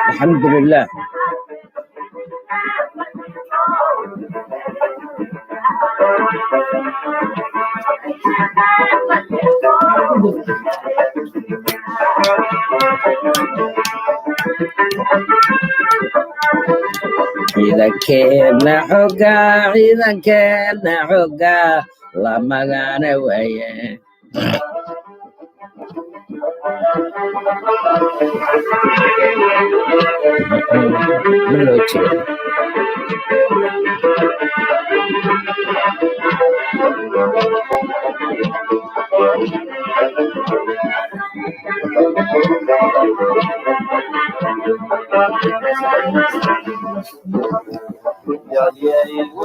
الحمد لله. Ciidankeena xoga, ciidankeena xoga lamagana waaye. Ma loo jeedo.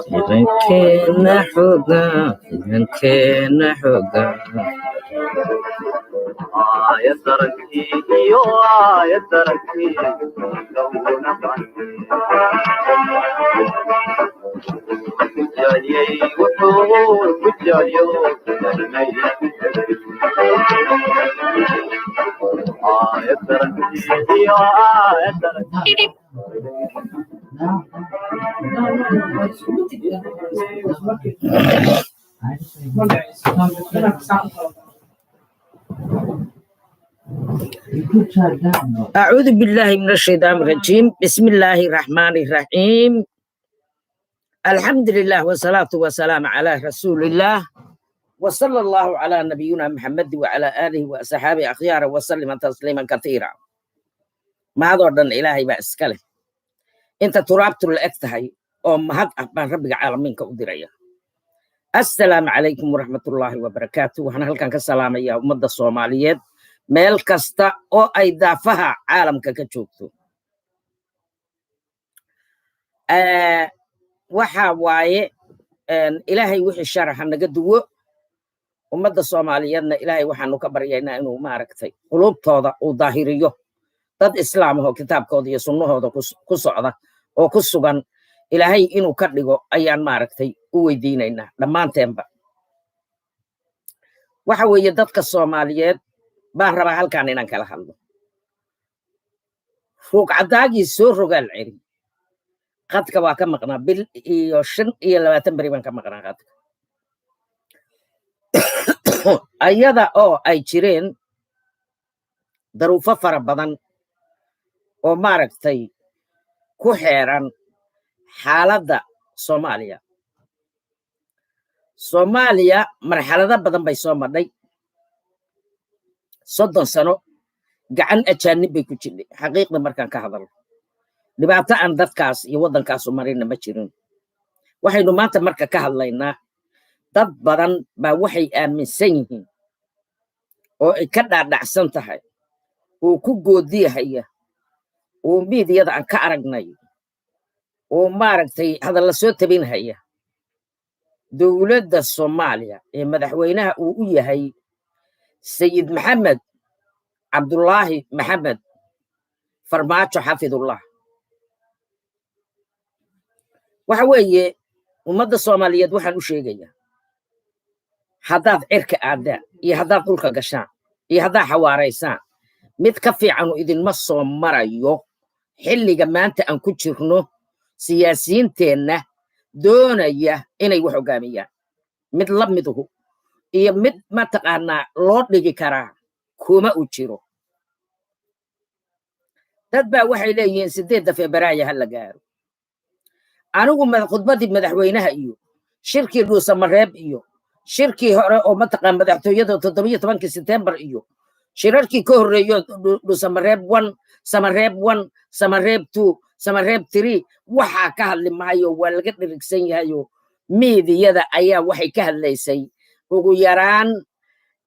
Ciidankeena xoga, ciidankeena xoga. أعوذ بالله من الشيطان الرجيم، بسم الله الرحمن الرحيم، الحمد لله والصلاة والسلام على رسول الله وصلى الله على نبينا محمد وعلى آله وأصحابه أخيارا وسلم تسليما كثيرا. Mahadoo dhan Ilaahay baa iska leh. Inta turaabtu la eg tahay oo mahad ah baan Rabbiga caalamiinka u diraya. Assalaamu calaykum waraxmatullaahi wabarakaatu. Waxaan halkan ka salaamayaa ummadda Soomaaliyeed meel kasta oo ay daafaha caalamka ka joogto. Waxa waaye, Ilaahay wixii sharaxa naga duwo. Ummadda Soomaaliyeedna Ilaahay waxaanu ka baryaynaa inuu maaragtay quluubtooda uu daahiriyo, dad islaam ahoo kitaabkooda iyo sunnahooda ku socda oo ku sugan Ilaahay inuu ka dhigo ayaan maaragtay u weydiinaynaa dhammaanteenba. Waxa weeye, dadka Soomaaliyeed baan rabaa halkan inaan kala hadlo. Ruugcadaagii soo rogaal celi, qadka waa ka maqnaa bil iyo 25 beri baan ka maqnaa qadka, ayada oo ay jireen daruufo fara badan oo maaragtay ku xeeran xaaladda Soomaaliya. Soomaaliya marxalado badan bay soo madhay. 30 sano gacan ajaanib bay ku jirnay. Xaqiiqda markaan ka hadalno, dhibaato aan dadkaas iyo waddankaasu marina ma jirin. Waxaynu maanta marka ka hadlaynaa, dad badan baa waxay aaminsan yihiin oo ay ka dhaadhacsan tahay uu ku goodiyahaya, uu miidiyada aan ka aragnay, uu maaragtay hadalla soo tabinhaya, dowladda Soomaaliya ee madaxweynaha uu u yahay Sayid Maxamed Cabdullaahi Maxamed Farmaajo xafidullah. Waxa weeye, ummadda Soomaaliyeed waxaan u sheegayaa, haddaad cirka aadaan iyo haddaad dhulka gashaan iyo haddaad xawaaraysaan, mid ka fiicanu idinma soo marayo xilliga maanta aan ku jirno. Siyaasiyiinteenna doonaya inay wax hoggaamiyaan, mid la miduhu iyo mid mataqaanaa loo dhigi karaa kuma u jiro. Dad baa waxay leeyihiin 8-da Febraayo ha la gaaro. Anigu khudbaddii madaxweynaha iyo shirkii Dhuusamareeb iyo shirkii hore oo mataqaan madaxtooyada 17-kii Setembar iyo shirarkii ka horreeyo, Dhuusamareeb 1, Samareeb 1, Samareeb 2, Samareeb 3, waxaa ka hadli maayo. Waa laga dhirigsan yahayo, miidiyada ayaa waxay ka hadlaysay ugu yaraan.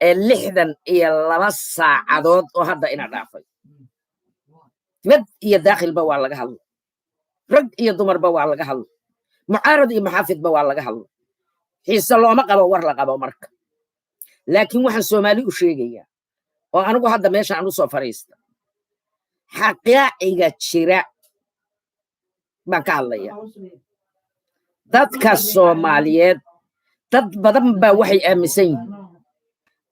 Ee 62 saacadood oo hadda ina dhaafay, dibad iyo daakhilba waa laga hadlo, rag iyo dumarba waa laga hadlo, mucaarad iyo muxaafidba waa laga hadlo. Xiise looma qabo war la qabo marka. Laakiin waxaan Soomaali u sheegayaa oo anigu hadda meesha aan u soo fadhiista, xaqaaciga jira baan ka hadlaya. Dadka Soomaaliyeed, dad badan baa waxay aaminsan yihiin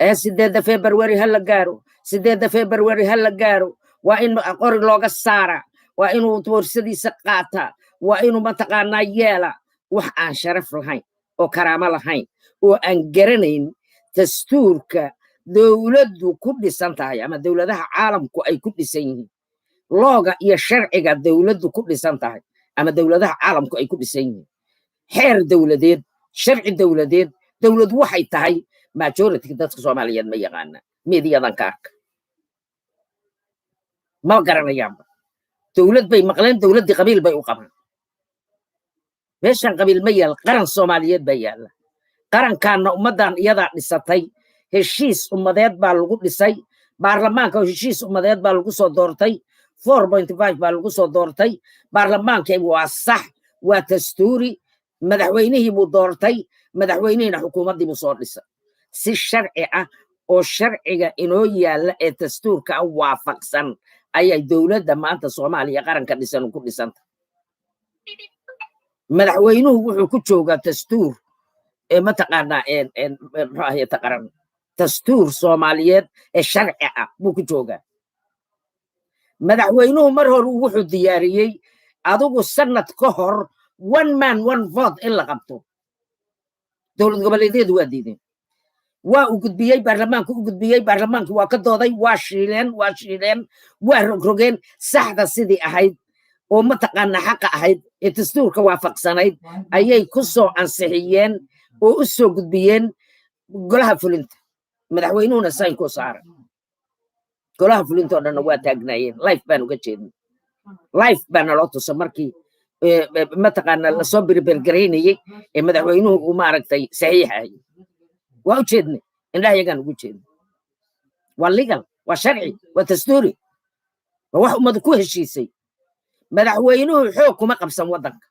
ee 8-da February ha la gaaro, 8-da February ha la gaaro, waa in qori looga saara, waa inuu boorsadiisa qaataa, waa inuu mataqaanaa yeela. Wax aan sharaf lahayn oo karaamo lahayn oo aan garanayn dastuurka dowladdu ku dhisan tahay ama dowladaha caalamku ay ku dhisan yihiin, looga iyo sharciga dowladdu ku dhisan tahay ama dowladaha caalamku ay ku dhisan yihiin, xeer dowladeed, sharci dowladeed, dowlad waxay tahay, majority dadka Soomaaliyeed ma yaqaana. Miidiyadan ka arka, ma garanayaanba. Dowlad bay maqleen, dowladdii qabiil bay u qabaan. Meeshan qabiil ma yaal, qaran Soomaaliyeed baa yaalla. Qarankaana ummaddan iyadaa dhisatay. Heshiis ummadeed baa lagu dhisay. Baarlamaanka heshiis ummadeed baa lagu soo doortay, 4.5 baa lagu soo doortay. Baarlamaanka waa sax, waa dastuuri. Madaxweynihii buu doortay, madaxweynihiina xukuumaddii buu soo dhisay si sharci ah oo sharciga inoo yaalla ee dastuurka ah waafaqsan ayay dowladda maanta Soomaaliya qaranka dhisan ku dhisanta. Madaxweynuhu wuxuu ku joogaa dastuur ee mataqaanaa, muxuu ahayta, qaran, dastuur Soomaaliyeed ee sharci ah buu ku joogaa madaxweynuhu. Mar hore wuxuu diyaariyey adigu sanad ka hor one man one vote in la qabto. Dowlad goboleedyadu waa diideen. Waa uu gudbiyey, baarlamaanku u gudbiyey, baarlamaanki waa ka dooday, waa shiileen, waa shiileen, waa rogrogeen. Saxda sidii ahayd oo mataqaana xaqa ahayd ee dastuurka waafaqsanayd ayay ku soo ansixiyeen oo u soo gudbiyeen golaha fulinta. Madaxweynuhuna sign ku saaray. Golaha fulinta oo dhanna waa taagnaayeen. Live baan uga jeednay, live baa naloo tusa markii mataqaana lasoo berbergaraynayey ee madaxweynuhu uu maaragtay saxiixayay. Waa u jeednay, indhaha yagaan ugu jeednay. Waa legal, waa sharci, waa dastuuri, waa wax ummadu ku heshiisay. Madaxweynuhu xoog kuma qabsan waddanka,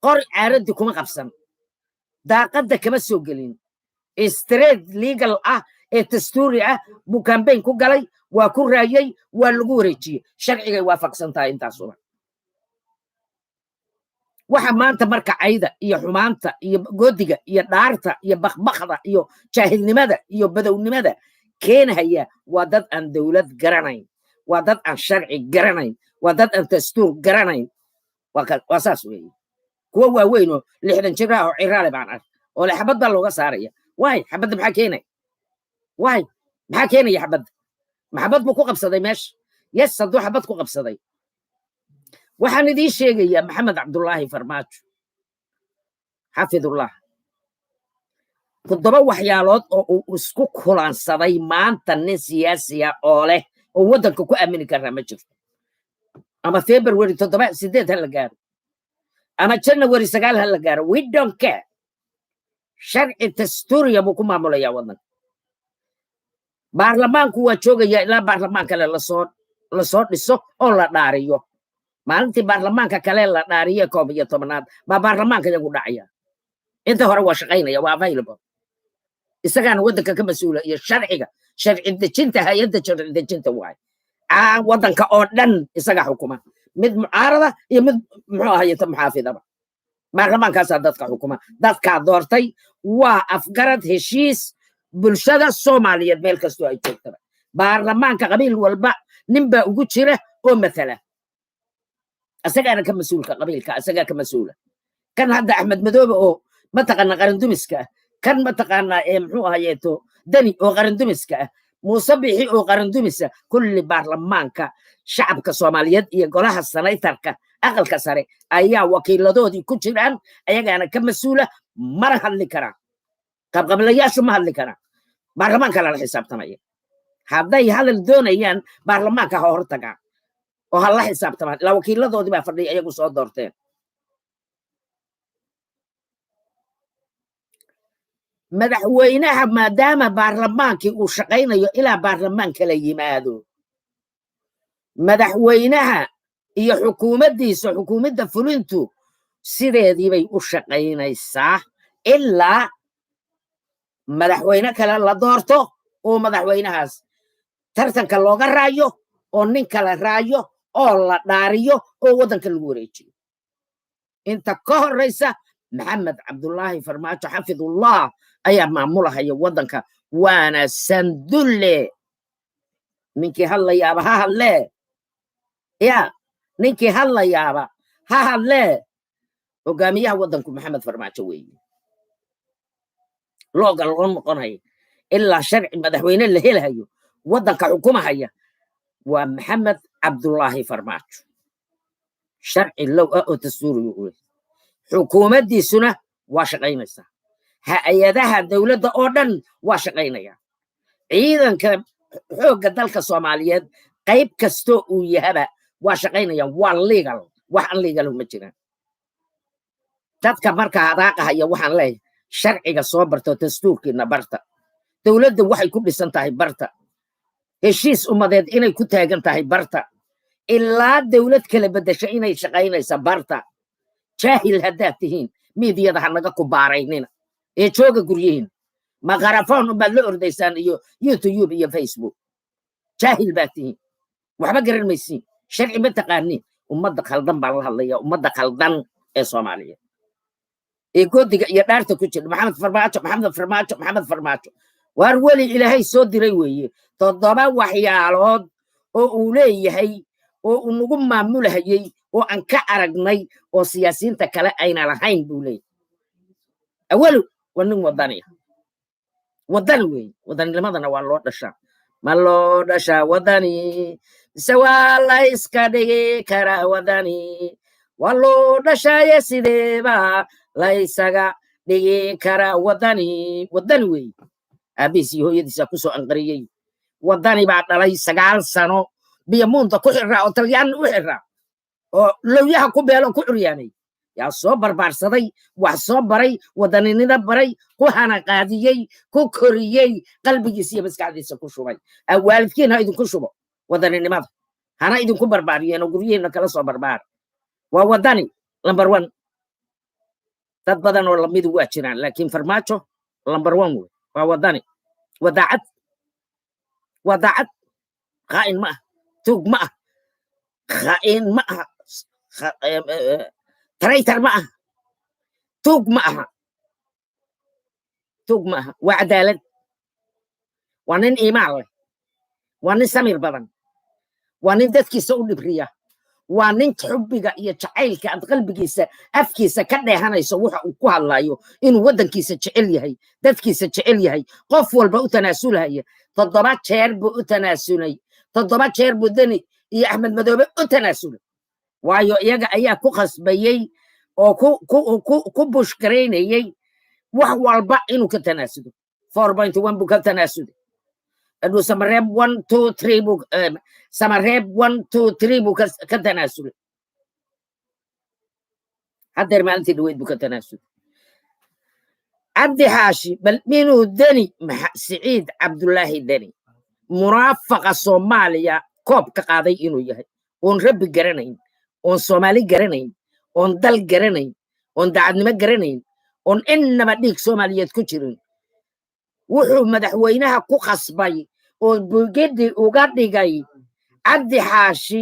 qor caaraddi kuma qabsan, daaqadda kama soo gelin. Straight legal ah ee dastuuri ah buu campaign ku galay, waa ku raayey, waa lagu wareejiyey. Sharcigay waafaqsan tahay intaasuna. Waxa maanta marka cayda iyo xumaanta iyo goodiga iyo dhaarta iyo bakbakda iyo jaahilnimada iyo badownimada keenahaya waa dad aan dowlad garanayn, waa dad aan sharci garanayn, waa dad aan dastuur garanayn. Waa saas weeye. Kuwa waaweyn oo 60 jir ah oo ciraale baan ark oo le xabad baa looga saaraya. Waay, xabadda maxaa keenaya? Waay, maxaa keenaya xabadda? Maxabad buu ku qabsaday meesha? Yes, hadduu xabad ku qabsaday. Waxaan idiin sheegayaa, Maxamed Cabdullaahi Farmaajo xafidullah, toddoba waxyaalood oo uu isku kulansaday maanta nin siyaasiya oo leh oo waddanka ku aamini karaa ma jirto. Ama February 7, 8 ha la gaaro ama January 9 ha la gaaro, we don't care. Sharci dastuuriya buu ku maamulayaa waddanka. Baarlamaanku waa joogayaa ilaa baarlamaan kale lasoo dhiso oo la dhaariyo. Maalintii baarlamaanka kale la dhaariyo, 11aad, baa baarlamaanka iyagu dhacaya. Inta hore waa shaqaynaya, waa available. Isagaana waddanka ka mas-uula iyo sharciga, sharci dejinta, hay-adda sharci dejinta waaye. Waddanka oo dhan isaga xukuma, mid mucaarada iyo mid muxuu ahayta muxaafidaba. Baarlamaankaasaa dadka xukuma, dadkaa doortay. Waa afgarad, heshiis bulshada Soomaaliyeed meel kastoo ay joogtaba. Baarlamaanka qabiil walba nin baa ugu jira oo matala, isagaana ka mas-uulka qabiilka, isagaa ka mas-uula. Kan hadda Axmed Madoobe oo mataqaana qarandumiska ah, kan mataqaanaa ee muxuu ahayeeto Dani oo qarandumiska ah, Muuse Bixi oo qarandumisa, kulli baarlamaanka shacabka Soomaaliyeed iyo golaha sanaytarka, aqalka sare, ayaa wakiiladoodii ku jiraan. Ayagaana ka mas-uula. Mana hadli karaan qabqablayaashu, ma hadli karaan. Baarlamaanka lala xisaabtamaya. Hadday hadal doonayaan, baarlamaanka ha hortagaan oo ha la xisaabtamaan, ilaa wakiiladoodii baa fadhiya, iyagu soo doorteen. Madaxweynaha, maadaama baarlamaankii uu shaqaynayo ilaa baarlamaan kala yimaado, madaxweynaha iyo xukuumaddiisa, xukuumadda fulintu sideediibay u shaqaynaysaa ilaa madaxweyne kale la doorto, oo madaxweynahaas tartanka looga raayo, oo nin kale raayo, oo la dhaariyo, oo waddanka lagu wareejiyo. Inta ka horraysa, Maxamed Cabdullaahi Farmaajo xafidullah ayaa maamulahaya waddanka, waana sandulle. Ninkii hadlayaaba ha hadlee, ya ninkii hadlayaaba ha hadlee, hogaamiyaha waddanku Maxamed Farmaajo weeye. Looga loo noqonaya ilaa sharci madaxweyne la helahayo, waddanka xukumahaya waa Maxamed Cabdullaahi Farmaajo. Sharci low ah oo dastuuriga u leh, xukuumaddiisuna waa shaqaynaysaa, hay-adaha dowladda oo dhan waa shaqaynaya, ciidanka xoogga dalka Soomaaliyeed qayb kastoo uu yahaba waa shaqaynayaan. Waa legal, wax aan legal ma jiraan. Dadka marka hadaaqahaya waxaan leeyahay, sharciga soo barto, dastuurkiina barta, dowladda waxay ku dhisan tahay barta, heshiis ummadeed inay ku taagan tahay barta, ilaa dowlad kala beddesha inay shaqaynaysa barta. Jaahil haddaad tihiin, miidiyada ha naga kubaaraynina ee jooga guryihiin. Makarafoon unbaad la ordaysaan iyo YouTube iyo Facebook. Jaahil baad tihiin, waxba garan maysiin, sharci ma taqaaniin. Ummadda khaldan baan la hadlaya, ummadda khaldan ee Soomaaliyeed ee goodiga iyo dhaarta ku jira: Maxamed Farmaajo, Maxamed Farmaajo, Maxamed Farmaajo. Waar weli Ilaahay soo diray weeye. Toddoba waxyaalood oo uu leeyahay oo uu nagu maamulahayey oo aan ka aragnay oo siyaasiyiinta kale ayna lahayn buu leeyahay. Awalu, waa nin wadani ah, wadani weeye. Wadaninimadana waa loo dhashaa. Ma loo dhashaa wadani mise waa la iska dhigi karaa? Wadani waa loo dhashaaye, sideeba la isaga dhigi karaa wadani? Wadani weeye. Aabihiis iyo hooyadiisa kusoo anqariyey. Wadani baa dhalay. 9 sano biyamuunta ku xiraa oo Talyaani u xiraa oo lowyaha ku beelo ku curyaanay yaa soo barbaarsaday, wax soo baray, wadaninida baray, ku hanaqaadiyey, ku koriyey, qalbigiisa iyo maskaxdiisa ku shubay. Waalidkiin ha idinku shubo wadaninimada, hana idinku barbaariyeen oo guryihiina kala soo barbaara. Waa wadani number one. Dad badan oo lamidu waa jiraan, laakiin Farmaajo number one wey. Waa wadani, waa daacad, waa daacad. Khaa'in ma ah, tuug ma ah, khaa'in ma aha, traitor ma aha, tuug ma aha, tuug ma aha. Waa cadaalad, waa nin iimaan leh, waa nin samir badan, waa nin dadkiisa u dhibriya, waa nin xubbiga iyo jacaylka aad qalbigiisa afkiisa ka dheehanayso waxa uu ku hadlayo, inuu waddankiisa jecel yahay, dadkiisa jecel yahay, qof walba u tanaasulhaya. 7 jeer buu u tanaasulay, 7 jeer buu Deni iyo Axmed Madoobe u tanaasulay, waayo iyaga ayaa ku khasbayey oo ku bushgaraynayey wax walba inuu ka tanaasulo. 4.1 buu ka tanaasulay. Aduu Samareeb one two three buu, Samareeb one two three buu ka tanaasulay. Haddeer maalintii dhaweyd buu ka tanaasulay Cabdi Xaashi. Bal inuu Deni, Siciid Cabdullaahi Deni, munaafaqa Soomaaliya koob ka qaaday inuu yahay, oon Rabbi garanayn, oon Soomaali garanayn, oon dal garanayn, oon daacadnimo garanayn, oon innaba dhiig Soomaaliyeed ku jirin, wuxuu madaxweynaha ku khasbay oo bugedi uga dhigay Cabdi Xaashi,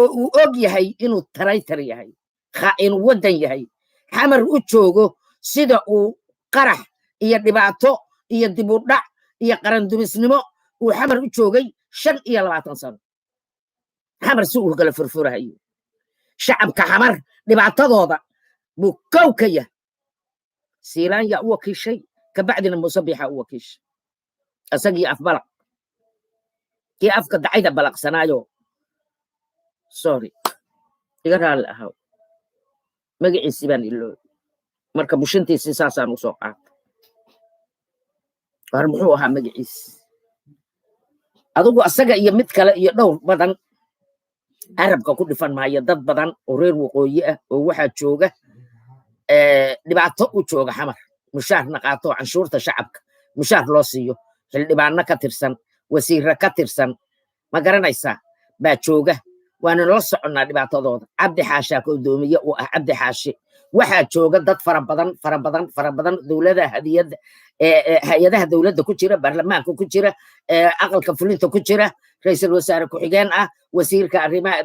oo uu og yahay inuu traitor yahay, khaa'in waddan yahay, Xamar u joogo sida uu qarax iyo dhibaato iyo dib u dhac iyo qarandumisnimo uu Xamar u joogay 25 sano. Xamar si uu kala furfurahayo shacabka Xamar dhibaatadooda buu kow ka yahay. Siilaan yaa u wakiishay, kabacdina Muuse Biixa u wakiishay, isagii afbalaq, kii afka dacayda balaqsanaayo. Sorry, iga raalli ahaw, magaciisii baan ilooy. Marka bushintiisii saasaan usoo qaatay. War muxuu ahaa magaciisi? Adigu asaga iyo mid kale iyo dhowr badan carabka ku dhifan maayo. Dad badan oo reer waqooyi ah oo waxaa jooga dhibaato u jooga Xamar. Mushaarna qaato, canshuurta shacabka mushaar loo siiyo, xildhibaano ka tirsan, wasiirra ka tirsan, ma garanaysaa, baa jooga. Waana la soconnaa dhibaatadooda. Cabdi Xaashaa gudoomiye uu ah. Cabdi Xaashi waxaa jooga dad fara badan, fara badan, fara badan, dowlada hadiyadda, hay-adaha dowladda ku jira, baarlamaanka ku jira, aqalka fulinta ku jira, ra'iisul wasaare ku-xigeen ah, wasiirka arrimaha,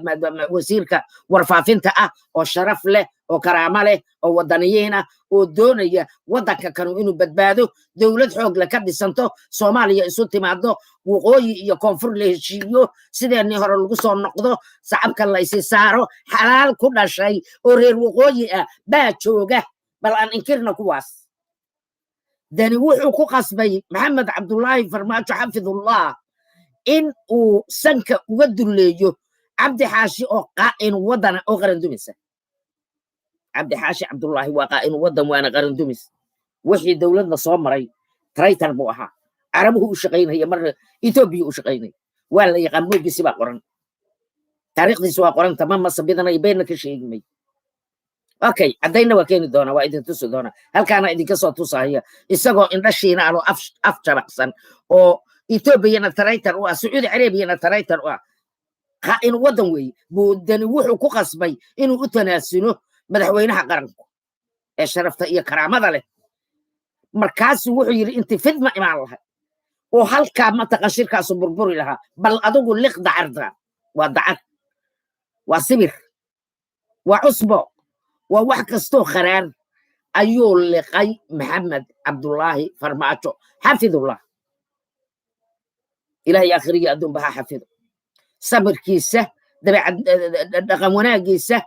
wasiirka warfaafinta ah, oo sharaf leh oo karaamo leh oo wadaniyiin ah oo doonaya waddanka kanu inuu badbaado, dowlad xoog leh ka dhisanto, Soomaaliya isu timaado, waqooyi iyo koonfur la heshiiyo, sideenii hore lagu soo noqdo, sacabka la isi saaro, xalaal ku dhashay oo reer waqooyi ah baa jooga. Bal aan inkirna kuwaas. Dani wuxuu ku qasbay Maxamed Cabdullaahi Farmaajo xafidullah in uu sanka uga dulleeyo Cabdi Xaashi oo qaa'in waddana oo qaran dumisa. Cabdi Xaashi Cabdullaahi waa qaa'in waddan, waana qaran dumis. Wixii dowladna soo maray traitor buu ahaa. Carabuhu u shaqaynaya, marna Etoobiya u shaqaynaya. Waa la yaqaan, buuggiisi baa qoran, taariikhdiisi waa qoranta. Ma masabidanayo, beenna ka sheegmay. Okay, caddaynna waa keeni doonaa, waa idin tusi doonaa, halkaana idinka soo tusahaya isagoo indhashiina anoo af jabaqsan oo Etoobiyana traitor u ah, Sacuudi Carabiyana traitor u ah, qaa'in waddan weeye. Buudani wuxuu ku qasbay inuu u tanaasulo madaxweynaha qaranku ee sharafta iyo karaamada leh. Markaasuu wuxuu yidhi, intii fidma imaan lahay oo halkaa mataqan shirkaasu burburi lahaa, bal adigu liq dacarda. Waa dacar, waa sibir, waa cusbo, waa wax kastoo kharaar ayuu liqay Maxamed Cabdullaahi Farmaajo xafidullah. Ilahay akhriya adduunba ha xafido. Sabirkiisa, dabeecad dhaqan wanaagiisa,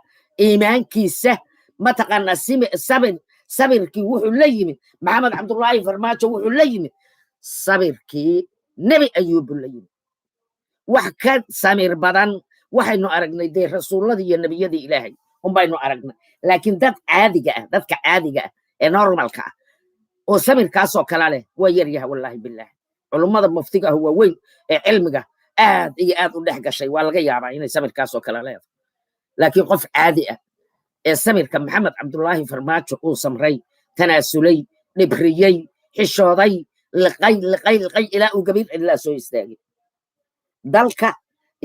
iimaankiisa, mataqaanaa, sabir, sabirkii wuxuu la yimid Maxamed Cabdullaahi Farmaajo, wuxuu la yimid sabirkii Nebi Ayuubu la yimid. Wax ka samir badan waxaynu aragnay dee rasuulladii iyo nebiyadii Ilaahay unbaynu aragnay, laakiin dad caadiga ah, dadka caadiga ah ee normalka ah oo samirkaasoo kala leh waa yar yaha. Wallaahi bilaahi, culummada muftiga ah waa weyn ee cilmiga aad iyo aad u dhex gashay, waa laga yaabaa inay samirkaasoo kale leedahay, laakiin qof caadi ah ee samirka Maxamed Cabdullaahi Farmaajo uu samray, tanaasulay, dhibriyey, xishooday, liqay, liqay, liqay ilaa uu gabiil cidlaa soo istaagay, dalka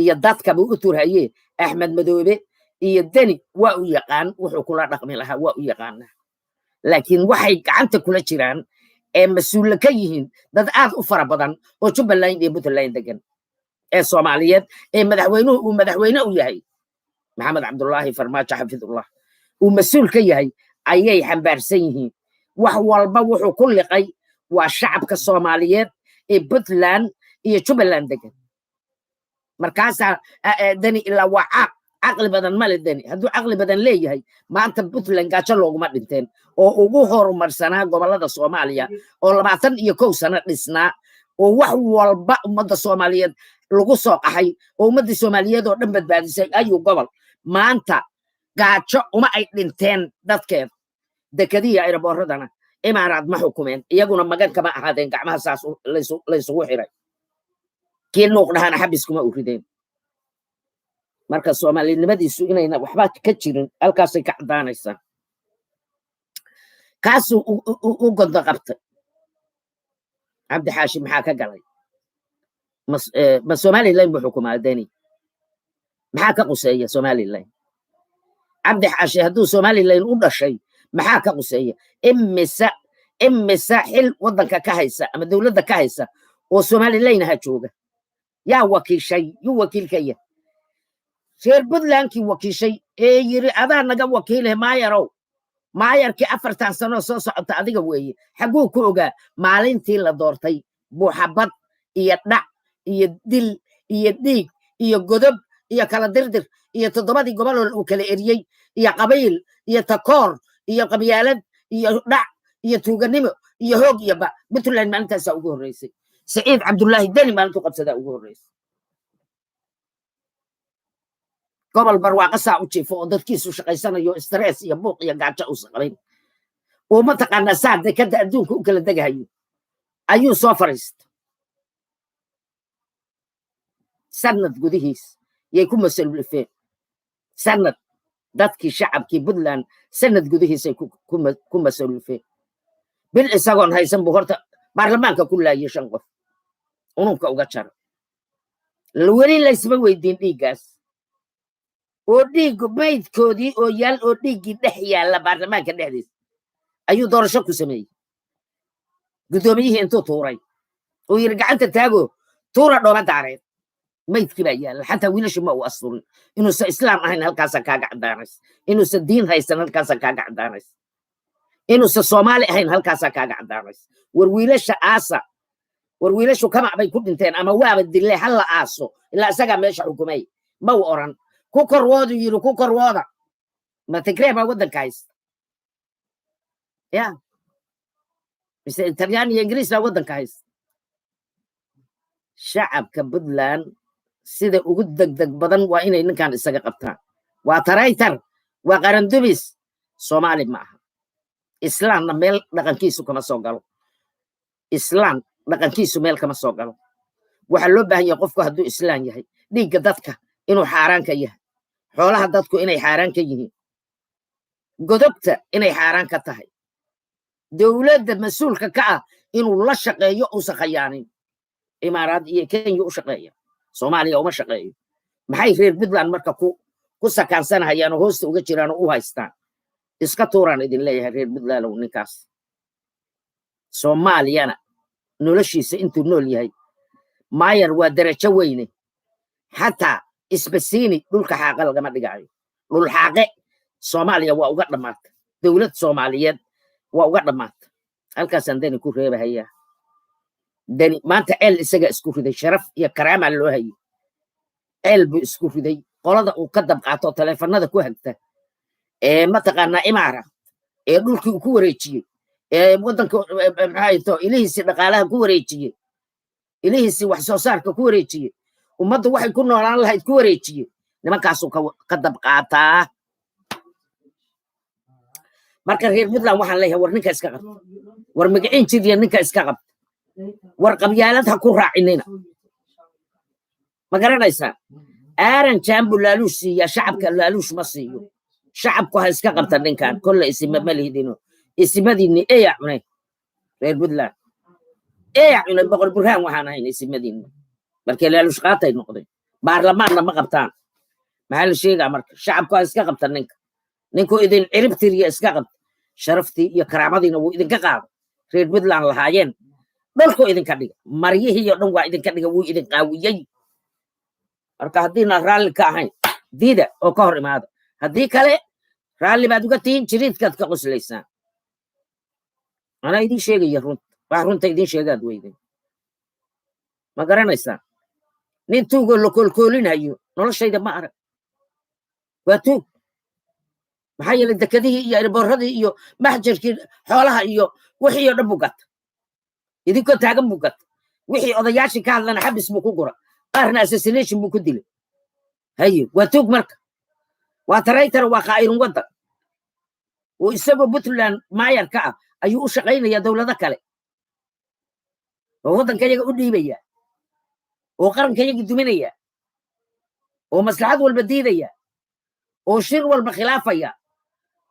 iyo dadka buu u turhaye. Axmed Madoobe iyo Deni waa u yaqaan wuxuu kula dhaqmi lahaa, waa u yaqaanaa, laakiin waxay gacanta kula jiraan ee mas-uulle ka yihiin dad aad u fara badan oo Jubbaland iyo Puntland degan ee Soomaaliyeed ee madaxweynuhu uu madaxweyne u yahay Maxamed Cabdullaahi Farmaajo xafidullah uu mas-uul ka yahay ayay xambaarsan yihiin. Wax walba wuxuu ku liqay waa shacabka Soomaaliyeed ee Puntland iyo Jubbaland degan. Markaasaa Deni ilaa waa caaq, caqli badan male Deni. Hadduu caqli badan leeyahay, maanta Puntland gaajo looguma dhinteen oo ugu horumarsanaa gobollada Soomaaliya oo 21 sano dhisnaa oo wax walba ummadda Soomaaliyeed lagu soo qaxay oo ummaddii Soomaaliyeed oo dhan badbaadisay ayuu gobol. Maanta gaajo uma ay dhinteen dadkeeda. Dekadihi airportadana Imaaraad ma xukumeen, iyaguna magan kama ahaadeen. Gacmaha saas laysugu xiray, kii nuuq dhahana xabis kuma u rideen. Marka Soomaalinimadiisu inayna waxba ka jirin halkaasay ka caddaanaysaa. Kaasuu u gondo qabtay Cabdi Xaashi. Maxaa ka galay? Ma Somaliland buu xukumaa Deni? Maxaa ka quseeya Somaliland? Cabdi Xaashi hadduu Somaliland u dhashay, maxaa ka quseeya? Imisa xil waddanka ka haysa ama dowladda ka haysa oo Somaliland ha jooga? Yaa wakiishay? Yuu wakiilkaya? Reer Puntlandkii wakiishay ee yiri, "Adaa naga wakiileh, maayarow, maayarkii 4tan sanoo soo socota adiga weeye." Xagguu ku ogaa? Maalintii la doortay buuxabad iyo dhac iyo dil iyo dhiig iyo godob iyo kala dirdir iyo toddobadii goboloo uu kala eriyey iyo qabiil iyo takoor iyo qabyaalad iyo dhac iyo tuuganimo iyo hoog iyo ba. Puntland maalintaasaa ugu horreysay. Saciid Cabdullaahi Deni maalintuu qabsadaa ugu horreysay. Gobol barwaaqo saa u jiifo oo dadkiisu shaqaysanayo, stress iyo buuq iyo gaajo uusan qabin oo mataqaanaa saa dekadda adduunka u kala degahayo ayuu soo fariista. Sanad gudihiis yay ku masalifeen sanad dadkii shacabkii Puntland, sanad gudihiisay ku masalifeen. Bil isagoon haysan buu horta baarlamaanka ku laayay shan qof, ununka uga jara. Weli laysma weydiin dhiiggaas oo dhiiggu maydkoodii oo yaal oo dhiiggii dhex yaalla baarlamaanka dhexdiisa ayuu doorasho ku sameeyey. Guddoomiyihii intuu tuuray uu yidhi, "Gacanta taago, tuura dhooma daareed." Maydkii baa yaalla, xataa wiilashii ma uu asturin. Inuusan islaam ahayn halkaasa kaaga caddaanays, inuusan diin haysan halkaasa kaaga caddaanays, inuusan Soomaali ahayn halkaasaa kaaga caddaanays. War wiilasha aasa, war wiilashu kamac bay ku dhinteen ama waaba dille, ha la aaso, ilaa isagaa meesha xukumay. Ma u oran. Ku korwoodu yidhi, ku korwooda. Ma Tigree baa waddanka haysta ya mise Talyaani iyo Ingiriis baa waddanka haysta? Shacabka Puntland sida ugu degdeg badan waa inay ninkan isaga qabtaan. Waa traitor, waa qarandubis, Soomaali ma aha, islaamna meel dhaqankiisu kama soo galo, islaam dhaqankiisu meel kama soo galo. Waxaa loo baahan yahay qofku hadduu islaam yahay, dhiigga dadka inuu xaaraan ka yahay, xoolaha dadku inay xaaraan ka yihiin, godobta inay xaaraan ka tahay, dowladda mas-uulka ka ah inuu la shaqeeyo, uusan khayaanin. Imaaraad iyo Kenya u shaqeeya, Soomaaliya uma shaqeeyo. Maxay reer Puntland marka ku sakaansanahayaan oo hoosta uga jiraan oo u haystaan? Iska tuuraan idin leeyahay, reer Puntlandow, ninkaas. Soomaaliyana noloshiisa intuu nool yahay, maayar waa darajo weyne, xataa isbasiini dhulka xaaqa lagama dhigaayo. Dhul xaaqe Soomaaliya waa uga dhammaata, dowlad Soomaaliyeed waa uga dhammaata. Halkaasaan Dani ku reebahayaa. Dani maanta ceel isaga isku riday. Sharaf iyo karaamaa loo hayay, ceel buu isku riday. Qolada uu ka dab qaato, taleefanada ku hagta ee mataqaanaa Imaara ee dhulkii uu ku wareejiyey, ee waddanka maxaa to ilihiisii dhaqaalaha ku wareejiyey, ilihiisii wax soo saarka ku wareejiyey, ummaddu waxay ku noolaan lahayd ku wareejiyey, nimankaasuu ka dab qaataa. Marka reer Puntland waxaan leeyahay, war ninka iska qabta, war magiciin jidya ninka iska qabta, war qabyaalad ha ku raacinina. Ma garanaysaa? Aaran Jaambu laaluush siiyaa, shacabka laaluush ma siiyo. Shacabku ha iska qabta ninkan. Kolle isima ma lihidino, isimadiinni eya cunay. Reer Puntland eya cunay, Boqor Burhaan waxaan ahayn isimadiinni markay laaluush qaatay noqday, baarlamaanna ma qabtaan. Maxaa la sheegaa marka? Shacabku ha iska qabta ninka. Ninku idin cirib tiriya iska qabta. Sharaftii iyo karaamadiina wuu idinka qaada reer Puntland lahaayeen. Dholkuu idinka dhiga, maryihii oo dhan waa idinka dhiga, wuu idin qaawiyey. Marka haddiina raalli ka ahayn, diida oo ka hor imaada. Haddii kale raalli baad uga tihiin, jiriidkaad ka qoslaysaan. Anaa idiin sheegaya runta, wax runta idiin sheegaad weyden. Ma garanaysaa? Nin tuugoo la koolkoolinayo noloshayda ma arag. Waa tuug. Maxaa yeelay, dekadihii iyo airportadii iyo maxjarkii xoolaha iyo wixii oo dhan buu gata, idinkoo taagan buu gata. Wixii odayaashii ka hadlana xabis buu ku gura, qaarna assassination buu ku dilay. Haye, waa tuug. Marka waa traitor, waa khaa'irun waddan. Oo isagoo Puntland maayar ka ah ayuu u shaqaynayaa dowlado kale oo waddanka yaga u dhiibaya oo qaranka yaga duminaya oo maslaxad walba diidaya oo shir walba khilaafaya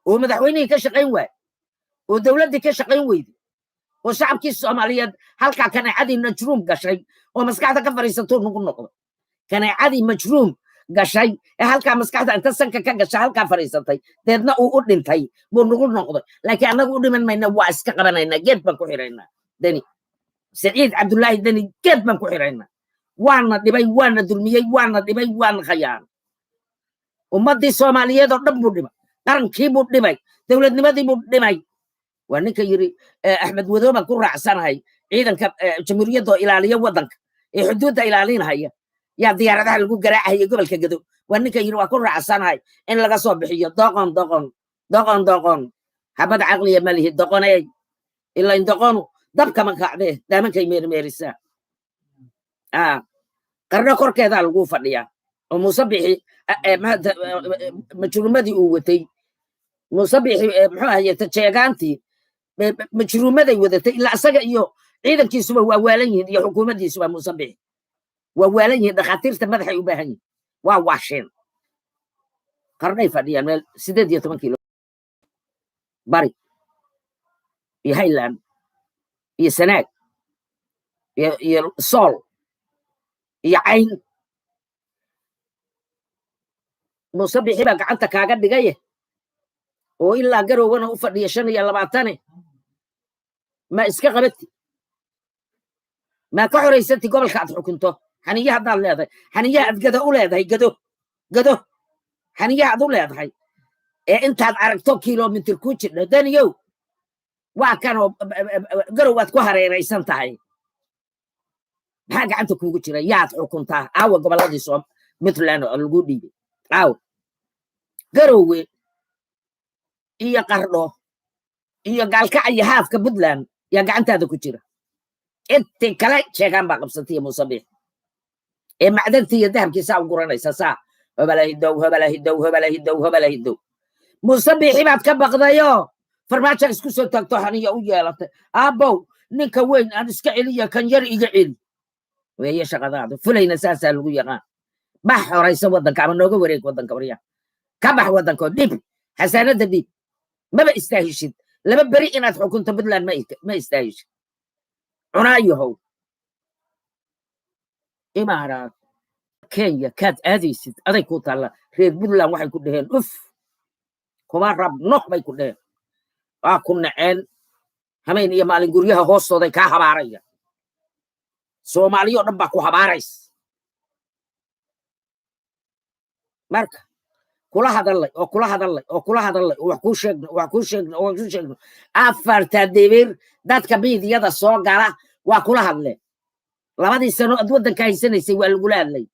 oo madaxweynihii ka shaqayn waay oo dowladdii ka shaqayn weyday oo shacabkii Soomaaliyeed halkaa kaneecadii majruum gashay oo maskaxda ka fadhiisatuu nagu noqdo. Kaneecadii majruum gashay ee halkaa maskaxda inta sanka ka gashay halkaa fadhiisatay, deedna uu u dhintay buu nagu noqday. Laakiin annagu u dhiman mayna, waa iska qabanaynaa, geed baan ku xiraynaa Deni. Saciid Cabdullaahi Deni geed baan ku xiraynaa. Waana dhibay, waana dulmiyey, waana dhibay, waana khayaanay. Ummaddii Soomaaliyeed oo dhan buu dhibay, qarankii buu dhibay, dowladnimadii buu dhimay. Waa ninka yidhi, "Axmed Wadoo baan ku raacsanahay ciidanka jamhuuriyadda oo ilaaliya waddanka ee xuduudda ilaalinahaya." Yaa diyaaradaha lagu garaacahaya gobolka Gado? Waa ninka yidhi, "Waa ku raacsanahay in laga soo bixiyo." Doqon, doqon, doqon, doqon, xabad caqliya ma lihi. Doqoney, ilain doqonu dabkama kacdee, daamankay meermeerisaa. Qarno korkeedaa lagu fadhiyaa oo Muuse Bixi majruumadii uu watay. Muuse Bixi muxuu ahaye, tajeegaantii majruumaday wadatay, ilaa isaga iyo ciidankiisuba waa waalan yihiin, iyo xukuumaddiisuba. Muuse Bixi waa waalan yihiin, dhakhaatiirta madaxay u baahan yihiin, waa waasheen. Qarnay fadhiyaan meel 18 kilo bari iyo Highland. Iyo Sanaag iyo Sool iyo Cayn, Muuse Bixi baa gacanta kaaga dhigaye oo ilaa Garowgana u fadhiya 25-ne. Ma iska qabati? Ma ka xoraysati gobolka aad xukunto? Xaniya haddaad leedahay, xaniyaha aad Gado u leedahay, Gado xaniyaha aad u leedahay ee intaad aragto kilomitir ku jidho, Daniyow, waa kanoo Garow aad ku hareeraysan tahay. Maxaa gacanta kuugu jira? Yaad xukuntaa? Aawa gobolladii soo Puntland oo lagu dhiibay? Aawa Garowe iyo Qardho iyo Gaalkaca iyo haafka Puntland yaa gacantaada ku jira? Intii kale sheegaan baa qabsatay Muuse Biix ee macdantii iyo dahabkii saa u guranaysa, saa hobala hidow, hobala hidow, hobala hidow, hobala hidow. Muuse Biixi baad ka baqdayo, Farmaajo isku soo taagto, xaniya u yeelatay. Aabbow, ninka weyn aan iska celiya, kan yar iga celi weeye shaqadaadu. Fulayna saasaa lagu yaqaan. Bax, xoraysa waddanka ama nooga wareeg waddanka. Warya, ka bax waddanka oo dhib xasaanadda dhiib. Maba istaahishid 2 beri inaad xukunto Puntland, ma istaahishid. Cunaayahow, Imaaraad, Kenya kaad aadaysid aday kuu taalla. Reer Puntland waxay ku dhaheen uf, kuma rabno bay ku dhaheen, waa ku naceen. Hameen iyo maalin guryaha hoostooday kaa habaaraya. Soomaaliyo dhan baa ku habaarays. Marka kula hadallay oo kula hadallay oo kula hadallay oo wax kuu sheegno, wax kuu sheegno oo wax kuu sheegno, afarta dibir dadka miidiyada soo gala waa kula hadleen. 2-dii sano ad waddanka haysanaysay waa lagula hadlay.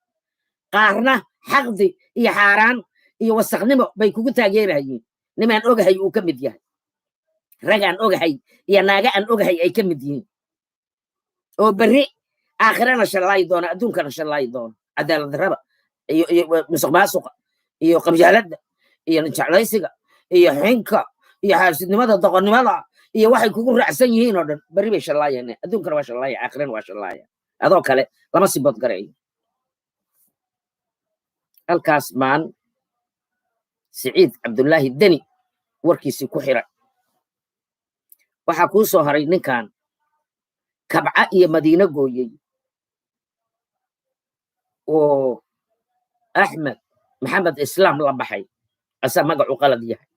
Qaarna xaqdi iyo xaaraan iyo wasaknimo bay kugu taageerahayeen. Nimaan ogahay uu ka mid yahay, ragaan ogahay iyo naaga aan ogahay ay ka mid yihiin, oo berri aakhirana shallaayi doona, adduunkana shallaayi doona. Cadaalad darrada iyo musuq maasuqa iyo qabyaaladda iyo jeclaysiga iyo xinka iyo xaasidnimada, doqonnimada iyo waxay kugu raacsan yihiin oo dhan berri bay shallaayeen. Adduunkana waa shallaaya, aakhirana waa shallaaya. Adoo kale lama sibood gareeyo. Halkaas maan Siciid Cabdullaahi Deni warkiisii ku xiray. Waxaa kuu soo haray ninkan Kabca iyo Madiino gooyey oo Axmed Maxamed Islaam la baxay, asaa magacu qalad yahay.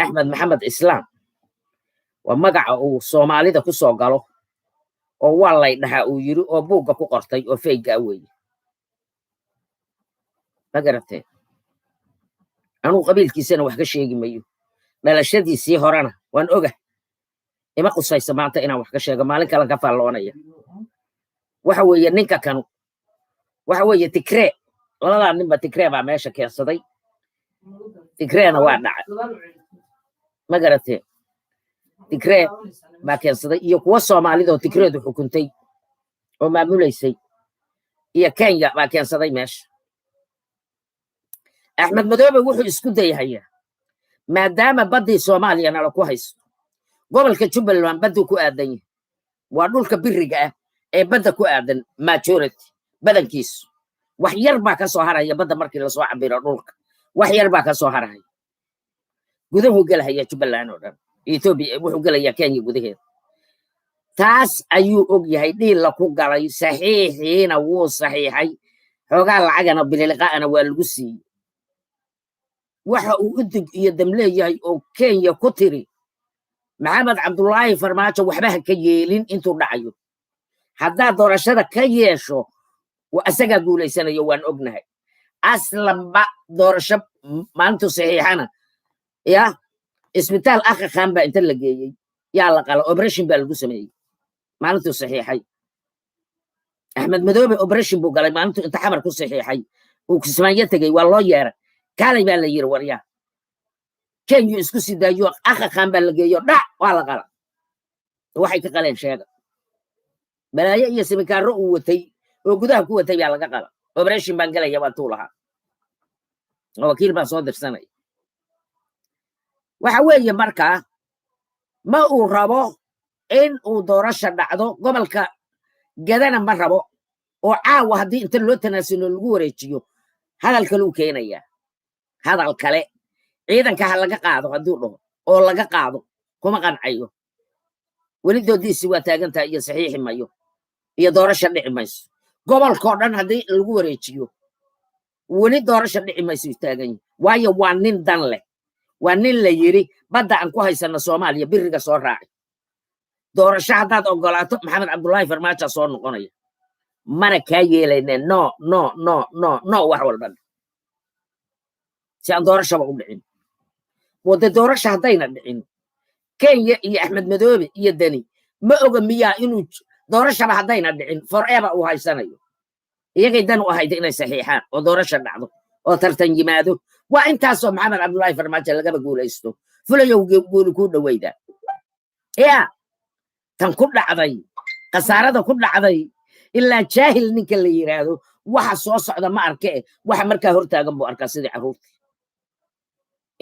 Axmed Maxamed Islaam waa magaca uu Soomaalida ku soo galo oo waa lay dhahaa uu yiri oo buugga ku qortay oo feyga weeye. Ma garateen? Anugu qabiilkiisana wax ka sheegi mayo, dhalashadiisii horena waan ogah. Ima qusaysa maanta inaan wax ka sheego, maalin kalan ka faalloonaya. Waxa weeye ninka kanu waxa weeye Tigree. Labadaa ninba Tigree baa meesha keensaday, Tigreena waa dhacay. Ma garateen? Tigree baa keensaday iyo kuwa Soomaalidoo Tigreedu xukuntay oo maamulaysay iyo Kenya baa keensaday meesha. Axmed Madoobe wuxuu isku dayhayaa, maadaama baddii Soomaaliya nala ku haysto, gobolka Jubbaland badduu ku aadan yahay, waa dhulka biriga ah ee badda ku aadan majority badankiisu. Wax yar baa ka soo haraya badda markii lasoo cabiro dhulka, wax yar baa ka soo haraya. Guduhu gelahaya Jubbaland oo dhan, Ethiopia wuxuu gelayaa Kenya gudaheeda. Taas ayuu og yahay, dhiilla ku galay, saxiixiina wuu saxiixay, xoogaa lacagana bililiqaa'ana waa lagu siiyey. Waxa uu udig iyo damleeyahay oo Kenya ku tiri Maxamed Cabdullaahi Farmaajo waxba ha ka yeelin intuu dhacayo. Haddaad doorashada ka yeesho, asagaa guulaysanayo, waan ognahay. Aslanba doorasho maalintuu saxiixana ya isbitaal Aga Khan baa inta la geeyey yaa la qala, operation baa lagu sameeyey maalintuu saxiixay. Axmed Madoobe operation buu galay maalintuu inta Xamar ku saxiixay uu Kismaayo tegey. Waa loo yeeray, kaalay baa la yiri, waryaa. Kenya isku sii daayo, Aga Khan baa la geeyo, dhac waa la qala. Waxay ka qaleen sheega, balaayo iyo simikaaro uu watay oo gudaha ku watay baa laga qala. Operation baan gelaya waa tuu lahaa, wakiil baan soo dirsanaya. Waxa weeye markaa ma uu rabo in uu doorasha dhacdo gobolka Gadana, ma rabo. Oo caawa haddii inta loo tanaasulo lagu wareejiyo, hadal kale uu keenayaa, hadal kale. Ciidanka ha laga qaado hadduu dhaho oo laga qaado, kuma qancayo. Weli doodiisii waa taagantahay iyo saxiixi mayo iyo doorasha dhici mayso. Gobolkoo dhan haddii lagu wareejiyo, weli doorasha dhici mayso taagan yihi, waayo waa nin dan leh. Waa nin la yiri badda aan ku haysano Soomaaliya biriga soo raaci. Doorasho haddaad ogolaato, Maxamed Cabdullaahi Farmaajo soo noqonaya, mana kaa yeelayne. No, no, no, no, no. Wax walba si aan doorashaba u dhicin. Wade doorasha haddayna dhicin, Kenya iyo Axmed Madoobe iyo Deni ma oga miyaa inuu doorashaba haddayna dhicin forever uu haysanayo? Iyagay dan u ahayd inay saxiixaan oo doorasha dhacdo oo tartan yimaado. Waa intaasoo Maxamed Cabdullaahi Farmaajo lagaba guulaysto. Fulayow, guuli kuu dhoweyda ya tan ku dhacday, khasaarada ku dhacday. Ilaa jaahil ninka la yiraahdo waxa soo socda ma arke, waxa markaa hortaagan buu arkaa. Sidii carruurtii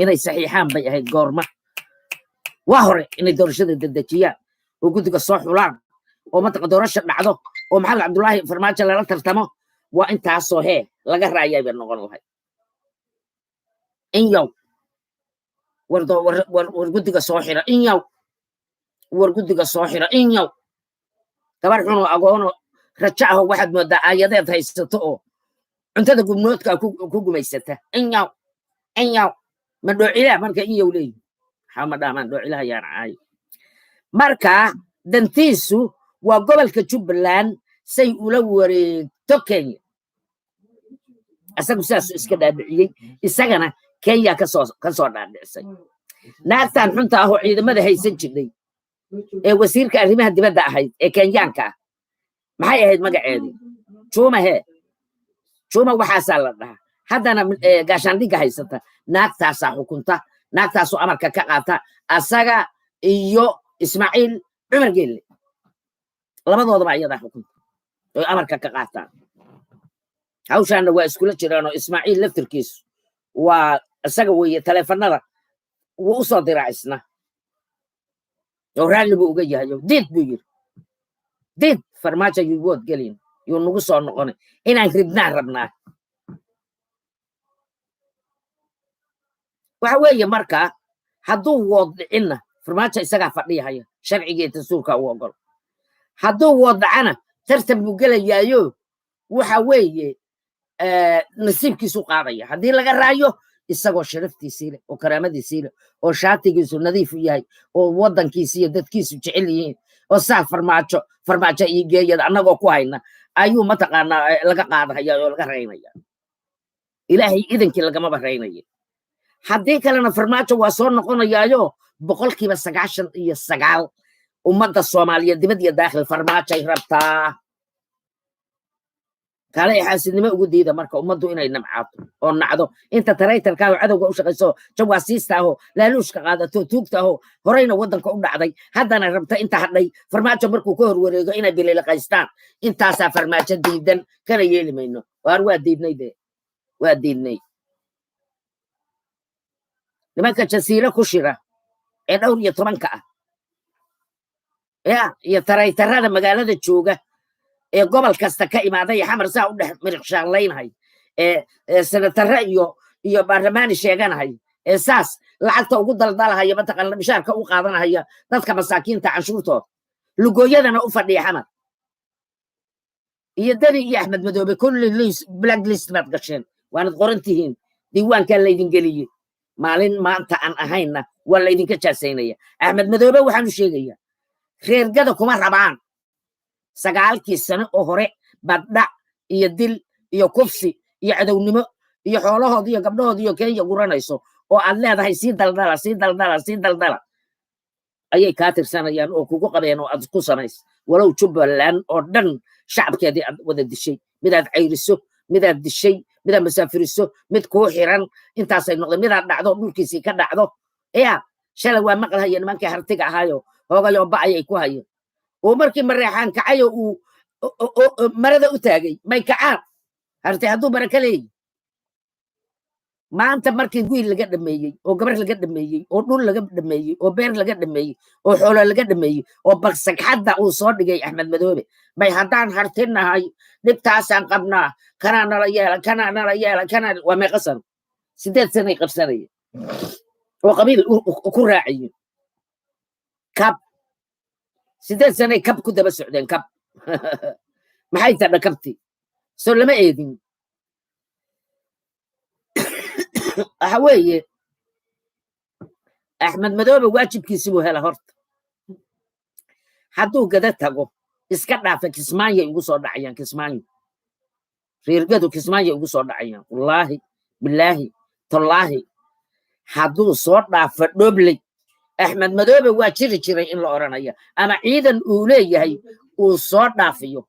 inay saxiixaan bay ahayd goorma waa hore, inay doorashada dedejiyaan oo guddiga soo xulaan oo mataqa doorasha dhacdo oo Maxamed Cabdullaahi Farmaajo lala tartamo. Waa intaasoo hee laga raayay bay noqon lahayd. In yow war guddiga soo xira, in yow war guddiga soo xira, in yow gabar xunoo agoono rajo aho waxaad moodaa aayadeed haysato oo cuntada gubnoodka ku gumaysata. In yow, in yow ma dhoocilaha marka in yow leeyihi, waxaa ma dhaamaan dhoocilaha yaan caayo. Marka dantiisu waa gobolka Jubbaland say ula wareegto Kenya. Isagu sidaasuu iska dhaadhiciyey, isagana Kenya kasoo dhaadhicisay. Naagtan xunta ahoo ciidamada haysan jirnay ee wasiirka arrimaha dibadda ahayd ee Kenyaanka ah, maxay ahayd magaceedii? Juma hee, Juma waxaasaa la dhahaa. Haddana gaashaandhigga haysata naagtaasaa xukunta, naagtaasoo amarka ka qaata. Asaga iyo Ismaaciil Cumar Geelle labadoodaba iyadaa xukunta oy amarka ka qaataan. Hawshaana waa iskula jiraanoo Ismaaciil laftirkiisu waa isaga weeye. Taleefanada wuu u soo diraa isna oo raalli buu uga yahay. Diid buu yiri, diid Farmaajo yuu wood gelin, yuu nagu soo noqonay, inaan ridnaan rabnaa. Waxa weeye marka hadduu wood dhicinna, Farmaajo isagaa fadhiyahaya, sharcigii dastuurka u ogol. Hadduu wood dhacana, tartan buu gelayaayo. Waxa weeye nasiibkiisu qaadaya. Haddii laga raayo, isagoo sharaftiisii leh oo karaamadiisii leh oo shaatigiisu nadiif u yahay oo waddankiisi iyo dadkiisu jecel yihiin oo saa "Farmaajo, Farmaajo iyo geeyada" annagoo ku hayna ayuu mataqaanaa laga qaadahaya oo laga raynaya. Ilaahay idankii lagamaba raynaya. Haddii kalena Farmaajo waa soo noqonayaayo. 99% ummadda Soomaaliyeed dibad iyo daakhil Farmaajay rabtaa. Kale ay xaasidnimo ugu diida marka ummaddu inay nabcaato oo nacdo inta traitor-ka ah oo cadowga u shaqayso, jawaasiista ahoo laaluushka qaadato, tuugta ahoo horeyna waddanka u dhacday, haddana rabta inta hadhay Farmaajo markuu ka horwareego inay bililiqaystaan. Intaasaa Farmaajo diidan, kana yeeli mayno. Waar waa diidnay de, waa diidnay. Nimanka jasiiro ku shira ee dhowr iyo tobanka ah ya iyo traitor-ada magaalada jooga ee gobol kasta ka imaaday, Xamar saa u dhex miriqshaanlaynhay, ee senatare iyo baarlamaani sheeganahay, ee saas lacagta ugu daldalahaya, mataqaana mishaarka u qaadanahaya dadka masaakiinta canshuurtooda, lugooyadana u fadhiya Xamar, iyo Deni iyo Axmed Madoobe, kulli list black list baad gasheen, waanad qoran tihiin, diiwaankaa laydin geliyey. Maalin maanta aan ahaynna waa laydinka jaasaynaya. Axmed Madoobe waxaanu sheegayaa, reergada kuma rabaan. 9-kii sano oo hore baad dhac iyo dil iyo kufsi iyo cadownimo iyo xoolahoodi iyo gabdhahoodi iyo Kenya guranayso oo aad leedahay sii daldala, sii daldala, sii daldala ayay kaa tirsanayaan oo kugu qabeen oo aad ku samays. Walow Jubbaland oo dhan shacabkeedii aad wada dishay, midaad cayriso, midaad dishay, midaad masaafiriso, mid kuu xiran, intaasay noqdeen, midaad dhacdo, dhulkiisii ka dhacdo. Ya shalay waa maqlahaya nimankii Hartiga ahaayo hoogayoo ba'ayay ku hayeen oo markii Mareexaan kacayo uu marada u taagay. May kacaan Harti hadduu baraka leeyi? Maanta markii wiil laga dhameeyey oo gabar laga dhameeyey oo dhul laga dhameeyey oo beer laga dhameeyey oo xoolo laga dhameeyey oo barsagxadda uu soo dhigay Axmed Madoobe, may haddaan hartinahay dhibtaasaan qabnaa, kanaa nala yeela, kanaa nala yeela, kanaa. Waa meeqa sano? 8 sanay qabsanaya oo qabiil ku raacaye kab. 8 sanay kab ku daba socdeen. Kab maxay tadha? Kabti soo lama eedin. Waxa weeye, Axmed Madoobe waajibkiisi buu hela. Horta hadduu Gada tago, iska dhaafa, Kismaanyay ugu soo dhacayaan. Kismaayo, reergadu Kismaanyay ugu soo dhacayaan. Wallaahi, bilaahi, tollaahi, hadduu soo dhaafo Dhobley, Axmed Madoobe waa jiri jiray in la odhanaya ama ciidan uu leeyahay uu soo dhaafiyo.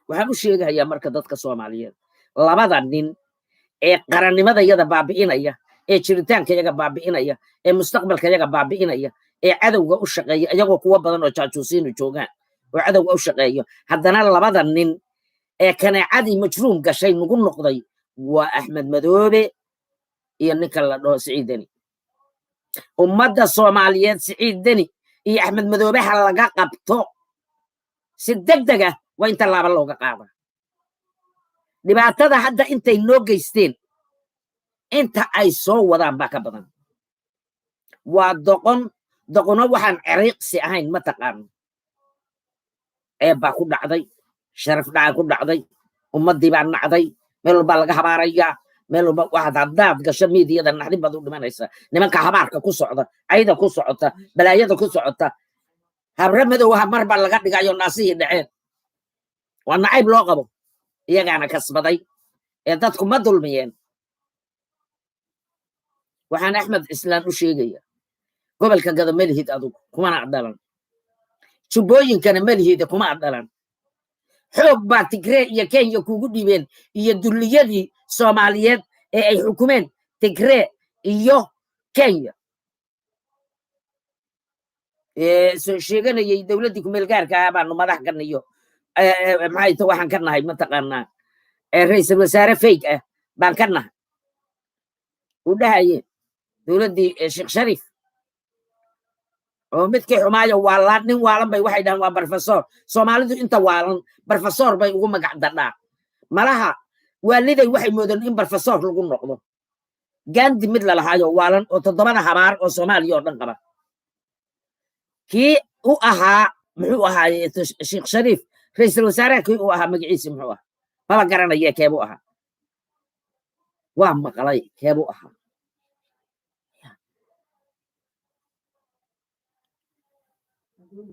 Waxaan u sheegahayaa marka dadka Soomaaliyeed, labada nin ee qarannimada yada baabi'inaya, ee jiritaanka yaga baabi'inaya, ee mustaqbalka yaga baabi'inaya, ee cadowga u shaqeeya, iyagoo kuwa badan oo jaajuusiinu joogaan oo cadowga u shaqeeyo, haddana labada nin ee kaneecadii majruum gashay nagu noqday waa Axmed Madoobe iyo ninka la dhaho Siciid Deni. Ummadda Soomaaliyeed, Siciid Deni iyo Axmed Madoobe ha laga qabto si deg deg ah. Waa inta laaba looga qaada dhibaatada hadda intay noo geysteen, inta ay soo wadaan baa ka badan. Waa doqon, doqono waxaan ceriiqsi ahayn ma taqaano. Ceeb baa ku dhacday, sharaf dhacaa ku dhacday, ummaddii baa nacday, meel walbaa laga habaarayaa. Meel walba waxaad haddaad gasho miidiyada, naxdin baad u dhimanaysaa. Nimanka habaarka ku socda, cayda ku socota, balaayada ku socota, habre madowaha mar baa laga dhigayo, naasihii dhaceen. Waa nacayb loo qabo, iyagaana kasbaday ee dadku ma dulmiyeen. Waxaan Axmed Islaan u sheegaya, gobolka Gado ma lihid adugu, kumana adhalan. Jubbooyinkana ma lihid, kuma adhalan. Xoog baa Tigree iyo Kenya kugu dhiibeen iyo dulliyadii Soomaaliyeed ee ay xukumeen Tigree iyo Kenya soo sheeganayay dowladdii kumeel gaarka ah baanu madax ka niyo. Maxay ta waxaan ka nahay mataqaanaa? Ra'iisul wasaare fake ah baan ka nahay uu dhahaye dowladdii Sheekh Shariif oo midkii xumaayo waalaan. Nin waalan bay waxay dhahaan waa barofesor. Soomaalidu inta waalan barofesor bay ugu magac dadhaa. Malaha waaliday waxay moodeen in barofesor lagu noqdo. Gandi mid lalahaayo waalan oo toddobada habaar oo Soomaaliya oo dhan qaba, kii u ahaa muxuu ahaaye Sheekh Shariif ra'iisul wasaaraha kii u ahaa, magaciisi muxuu ahaa? Maba garanaye. Keebuu ahaa? Waa maqlay. Keebuu ahaa?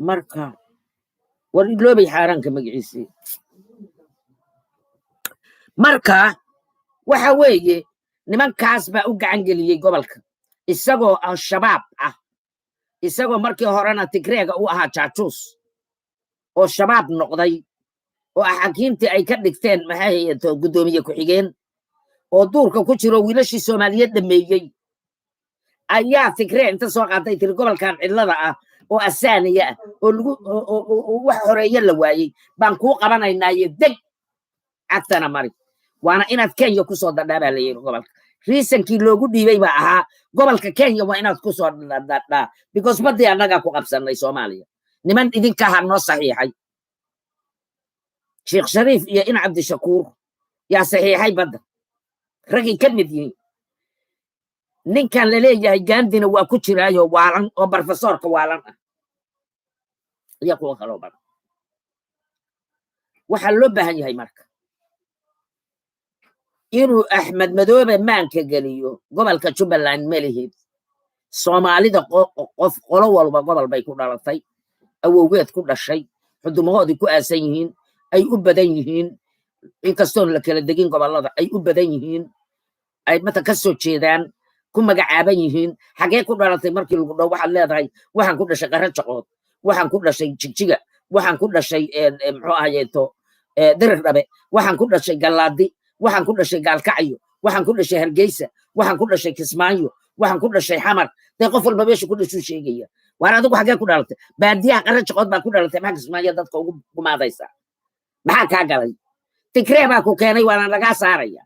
Marka war iloobay xaaraanka magaciisii. Marka waxa weeye, nimankaas baa u gacan geliyey gobolka, isagoo Al-Shabaab ah, isagoo markii horena Tigreega u ahaa jaajuus oo Shabaab noqday, oo xakiimtii ay ka dhigteen maxay hayeeto guddoomiye ku-xigeen, oo duurka ku jiro, wiilashii Soomaaliyeed dhameeyey, ayaa Tigree inta soo qaatay tiri gobolkan cidlada ah oo asaaniya ah oo lagu wax horeeye la waayey baan kuu qabanaynaaye, deg cagtana mari, waana inaad Kenya ku soo dadhaa baa la yidhi. Gobolka reasonkii loogu dhiibay baa ahaa gobolka Kenya waa inaad ku soo dadhaa, because baddii annagaa ku qabsanay Soomaaliya. Niman idinkaha noo saxiixay, Sheekh Shariif iyo in Cabdishakuur yaa saxiixay badda, raggay ka mid yihiin. Ninkan laleeyahay Gandina waa ku jiraayo waalan oo barofesoorka waalan ah iyo kuwa kaloo badan. Waxaa loo baahan yahay marka inuu Axmed Madoobe maanka geliyo gobolka Jubbaland ma lihid. Soomaalida qof qolo walba gobol bay ku dhalatay, awowgeed ku dhashay, xudumahoodii ku aasan yihiin, ay u badan yihiin, inkastoon la kala degin gobollada ay u badan yihiin, ay mata ka soo jeedaan, ku magacaaban yihiin. Xagee ku dhalatay markii lagu dhaho, waxaad leedahay waxaan ku dhashay Qara Jaqood, waxaan ku dhashay Jigjiga, waxaan ku dhashay muxuu ahayeeto Dirir Dhabe, waxaan ku dhashay Gallaadi, waxaan ku dhashay Gaalkacyo, waxaan ku dhashay Hargeysa, waxaan ku dhashay Kismaayo, waxaan ku dhashay Xamar. Dee qof walba meesha ku dhashuu sheegaya. Waar adigu xagee ku dhalatay? Baadiyaha Qara Jaqood baa ku dhalatay. Maxaa Kismaayo dadka ugu gumaadaysaa? Maxaa kaa galay? Tigree baa ku keenay, waana lagaa saaraya.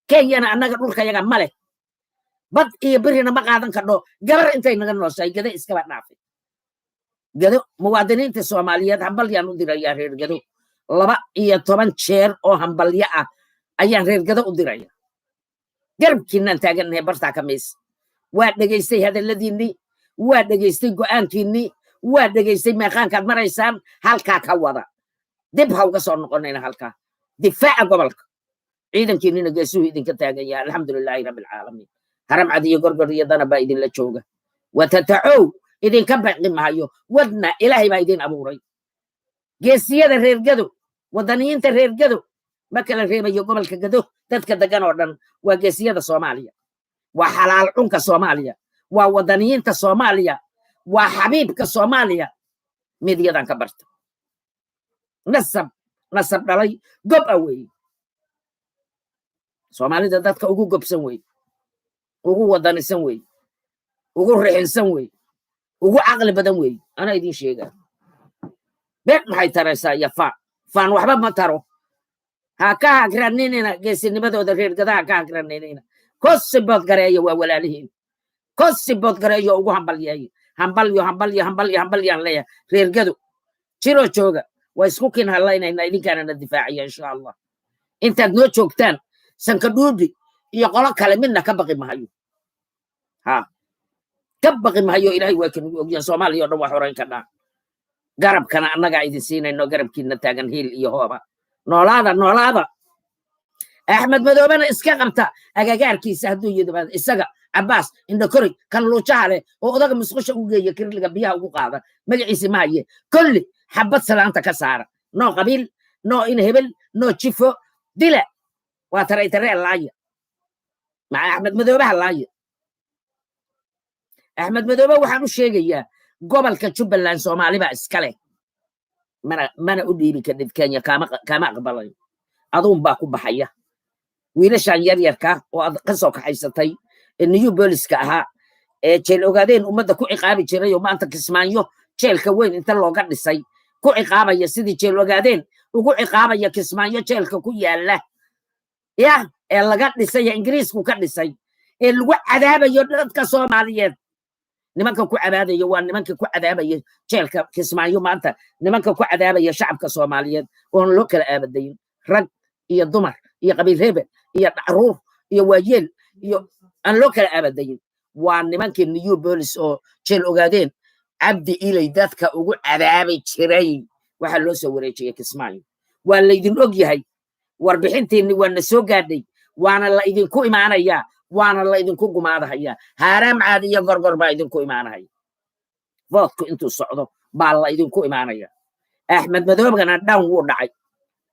Kenyana annaga dhulkayaga ma leh, bad iyo birina ma qaadan karno. Gabar intay naga nooshahay Gado iskaba dhaafay. Gado muwaadiniinta Soomaaliyeed hambalyaan u dirayaa. Reer Gado 12 jeer oo hambalyo ah ayaan reer Gado u diraya. Garabkiinaan taagannahay, bartaa ka maysa. Waa dhegaystay hadalladiinnii. Waa dhegaystay go'aankiinnii, waa dhegaystay meeqaankaad maraysaan. Halkaa ka wada, dib ha uga soo noqonayna. Halkaa difaaca gobolka, ciidankiinnina geesuhu idinka taagan yahay. Alxamdulilaahi rabbilcaalamiin. Haramcad iyo Gorgor iyo Dana baa idinla jooga. Watatacow idinka baqi mahayo. Wadna Ilaahay baa idin abuuray. Geesiyada reer Gado, wadaniyiinta reer Gado, ma kala reebayo. Gobolka Gado dadka degan oo dhan waa geesiyada Soomaaliya, waa xalaal cunka Soomaaliya, waa wadaniyiinta Soomaaliya, waa xabiibka Soomaaliya. Midyadan ka barta nasab, nasab dhalay gob a weeye. Soomaalida dadka ugu gobsan wey, ugu wadanisan wey, ugu rixinsan wey, ugu caqli badan wey. Anaa idin sheegaa. Been maxay taraysaa iyo faan? Faan waxba ma taro. Ha ka hagraninina geesinimadooda reer Gadaha, ka hagraninina. Kosi gareeya, waa walaalihiin. Kosi gareeyo, ugu hambalyeeya. Hambalyo, hambalyo, hambalyo, hambalyaan leeyahay. Reer Gado jiroo jooga, waa isku kin hadlaynaynaa. Idinkaana na difaaciya, insha Allah. Intaad noo joogtaan, Sankadhuudhi iyo qolo kale midna ka baqi mahayo, ha ka baqi mahayo. Ilaahay waa kanugu ogyahan. Soomaaliya o dhan waa xorayn ka dhaa. Garabkana annagaa idin siinayno, garabkiina taagan, hiil iyo hooba. Noolaada, noolaada. Axmed Madoobena iska qabta agagaarkiisa hadduu yimaado, isaga, Cabbaas Indhakori, kan luujaha leh oo odaga musqusha u geeya, kirliga biyaha ugu qaada, magaciisi ma haye. Kolli xabad salaanta ka saara. Noo qabiil, noo in hebel, noo jifo dila, waa taraytaree. Laaya maca Axmed Madoobaha, laaya Axmed Madoobe. Waxaan u sheegayaa, gobolka Jubbaland Soomaali baa iska leh. Mana u dhiibi kadhid Kenya, kaama aqbalayo. Aduun baa ku baxaya. Wiilashan yaryarka oo aad ka soo kaxaysatay ee New Booliska ahaa ee Jeel Ogaadeen ummadda ku ciqaabi jiray, oo maanta Kismaayo jeelka weyn inta looga dhisay ku ciqaabaya, sidii Jeel Ogaadeen ugu ciqaabaya Kismaayo jeelka ku yaala ya ee laga dhisay ee Ingiriisku ka dhisay ee lagu cadaabayo dadka Soomaaliyeed. Nimanka ku cadaabaya waa nimanka ku cadaabaya jeelka Kismaayo maanta, nimanka ku cadaabaya shacabka Soomaaliyeed oon loo kala aabadayin, rag iyo dumar iyo qabiil hebel iyo caruur iyo waayeel iyo aan loo kala aabadayin, waa nimankii New Bolis oo Jeel Ogaadeen Cabdi Ilay dadka ugu cadaabi jiray. Waxaa loo soo wareejiyey Kismaayo. Waa laydin og yahay, warbixintiinni waa na soo gaadhay, waana la idinku imaanayaa, waana la idinku gumaadahayaa. Haaraam Caadi iyo Gorgor baa idinku imaanahaya. Vote-ku intuu socdo baa la idinku imaanaya. Axmed Madoobgana dhan wuu dhacay,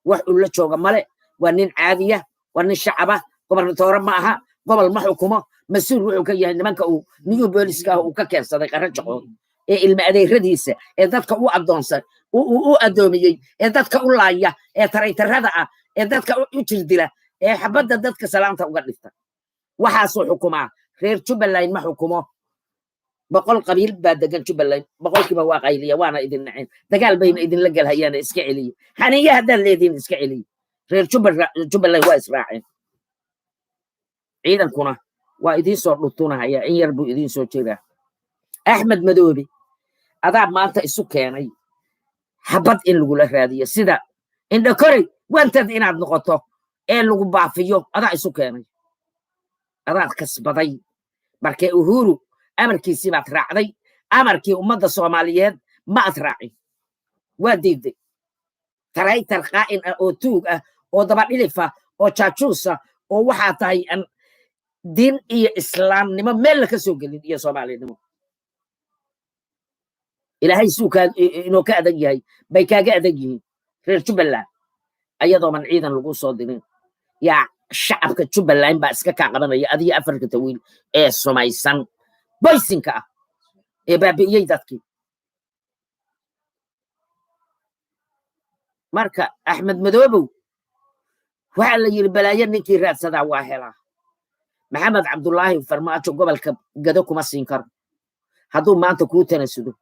wax uu la jooga male. Waa nin caadiya, waa nin shacaba. Gobernatoore ma aha, gobol ma xukumo. Mas-uul wuxuu ka yahay nimanka uu New Booliska ah uu ka keensaday Qara Jaqood ee ilma adeeradiisa ee dadka u addoonsan, u addoomiyey, ee dadka u laaya, ee taraytarada ah, ee dadka u jirdila, ee xabadda dadka salaanta uga dhigta. Waxaasuu xukumaa. Reer Jubbaland ma xukumo. 100 qabiil baa degan Jubbaland, 100kiiba waa qayliya, waana idin naceen, dagaal bayna idinla gelhayaana. Iska celiye xaniya haddaad leedihin, iska celiye. Reer Jubbaland waa israaceen. Ciidankuna waa idiin soo dhutunahaya, in yar buu idiin soo jiraa. Axmed Madoobe, adaa maanta isu keenay xabad in lagula raadiyo, sida Indhakorey wantad inaad noqoto ee lagu baafiyo. Adaa isu keenay, adaad kasbaday. Markee Uhuru amarkiisii baad raacday, amarkii ummadda Soomaaliyeed ma ad raacin, waa diiday. Traitor qaa'in ah oo tuug ah oo dabadhilifa oo jaajuusa oo waxaa tahay aan diin iyo islaamnimo meel la ka soo gelin iyo Soomaalinimo. Ilaahay suu inuu ka adag yahay bay kaaga adag yihiin reer Jubbaland. Ayadooban ciidan lagu soo dirin yaa shacabka Jubbaland baa iska kaa qabanaya, adiyo afarka tawiil ee sumaysan boysinka ah ee baabi'iyey dadkii. Marka Axmed Madoobow, waxaa la yidhi balaayo ninkii raadsadaa waa helaa. Maxamed Cabdulaahi Farmaajo gobolka Gado kuma siin karo. Hadduu maanta kuu tanasudo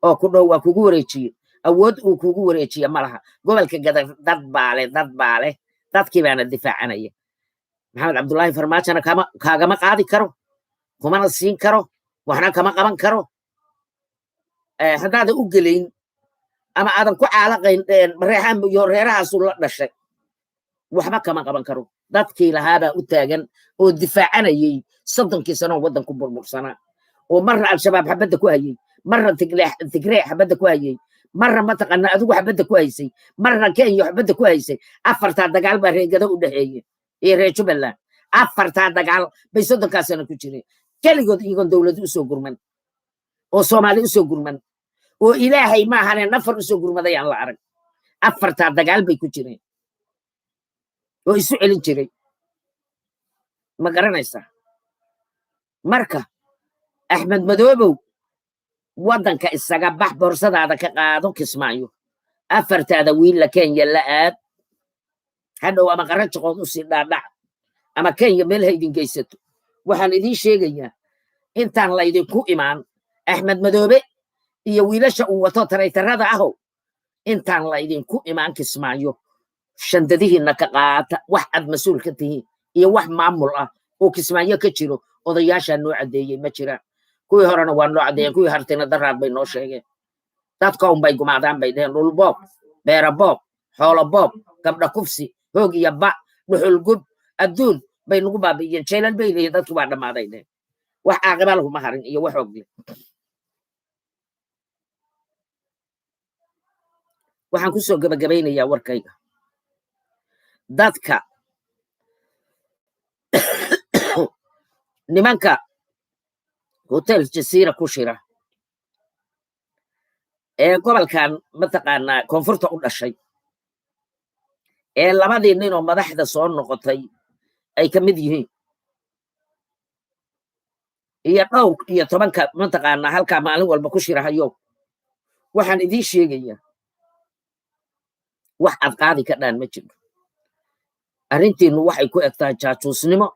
oo ku dhow waa kugu wareejiye, awood uu kugu wareejiye ma laha. Gobolka Gada dad baa leh, dad baa leh, dadkii baana difaacanaya. Maxamed Cabdulaahi Farmaajona kaagama qaadi karo, kumana siin karo, waxna kama qaban karo. Haddaadan u gelayn ama aadan ku caalaqayn reexaan iyo reerahaasu la dhashay, waxba kama qaban karo. Dadkii lahaabaa u taagan oo difaacanayay 30kii sanoo waddanku burbursanaa. Oo marna Al-Shabaab xabadda ku hayey, marna Tigree xabadda ku hayey, marna mataqaana adigu xabadda ku haysay, marna Kenya xabadda ku haysay. Afartaa dagaal baa reer Gado u dhexeeye iyo reer Jubbaland. Afartaa dagaal bay 30-kaa sano ku jireen keligood, iyagoon dowladu usoo gurman oo Soomaali usoo gurman oo Ilaahay maahane nafar usoo gurmaday aan la arag. Afartaa dagaal bay ku jireen oo isu celin jiray, ma garanaysaa? Marka Axmed Madoobow, waddanka isaga bax, boorsadaada ka qaado Kismaayo, afartaada wiilla Kenya la aad. Hadhow ama qarajaqood usii dhaadhac ama Kenya meel ha idin geysato. Waxaan idiin sheegayaa, intaan laydinku imaan, Axmed Madoobe iyo wiilasha uu wato taraytarada ahow, intaan laydinku imaan Kismaayo, shandadihiinna ka qaata. Wax aad mas-uul ka tihiin iyo wax maamul ah oo Kismaayo ka jiro, odayaashaa noo caddeeyey, ma jiraan. Kuwii horena waa noo caddeeyeen, kuwii hartina daraad bay noo sheegeen. Dadka unbay gumaadaan bay dheheen: dhulboob, beera boob, xoolo boob, gabdha kufsi, hoog iyo ba, dhuxul gub, adduun bay nagu baabi'iyeen. Jeelal bay leeyihin, dadki waa dhammaaday dheheen. Wax caaqiba laguma harin iyo wax og leh. Waxaan kusoo gebagabaynayaa warkayga: dadka nimanka Hotel Jasiira ku shira ee gobolkan mataqaanaa koonfurta u dhashay, ee labadii nin oo madaxda soo noqotay ay ka mid yihiin, iyo dhowr iyo tobanka mataqaanaa halkaa maalin walba ku shirahayo, waxaan idiin sheegayaa, wax aad qaadi ka dhaan ma jiro. Arrintiinnu waxay ku eg tahay jaajuusnimo.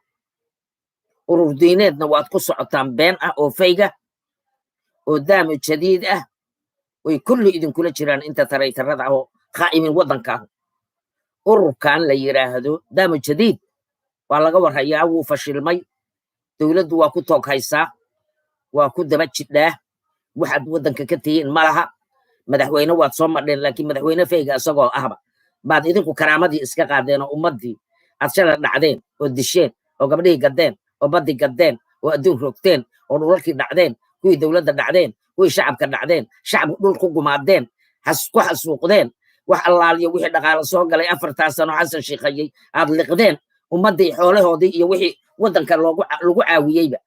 Urur diineedna waad ku socotaan been ah oo fayga oo daamu jadiid ah, way kulli idinkula jiraan inta taraytarada ah oo khaa'imin waddanka ah. Ururkan la yidhaahdo daamu jadiid waa laga warhayaa, wuu fashilmay. Dowladdu waa ku toog haysaa, waa ku daba jidhaa. Waxaad waddanka ka tihiin ma laha. Madaxweyne waad soo madheen, laakiin madaxweyne fayga isagoo ahba baad idinku karaamadii iska qaadeen oo ummaddii aad shala dhacdeen oo disheen oo gabdhihii gaddeen oo baddi gaddeen oo adduun rogteen oo dhulalkii dhacdeen, kuwii dowladda dhacdeen, kuwii shacabka dhacdeen, shacabku dhul ku gumaadeen, ku xasuuqdeen. Wax allaaliyo wixii dhaqaale soo galay 4-taa sano Xasan Shiikhayey aad liqdeen, ummaddii xoolahoodii iyo wixii waddanka lagu caawiyeyba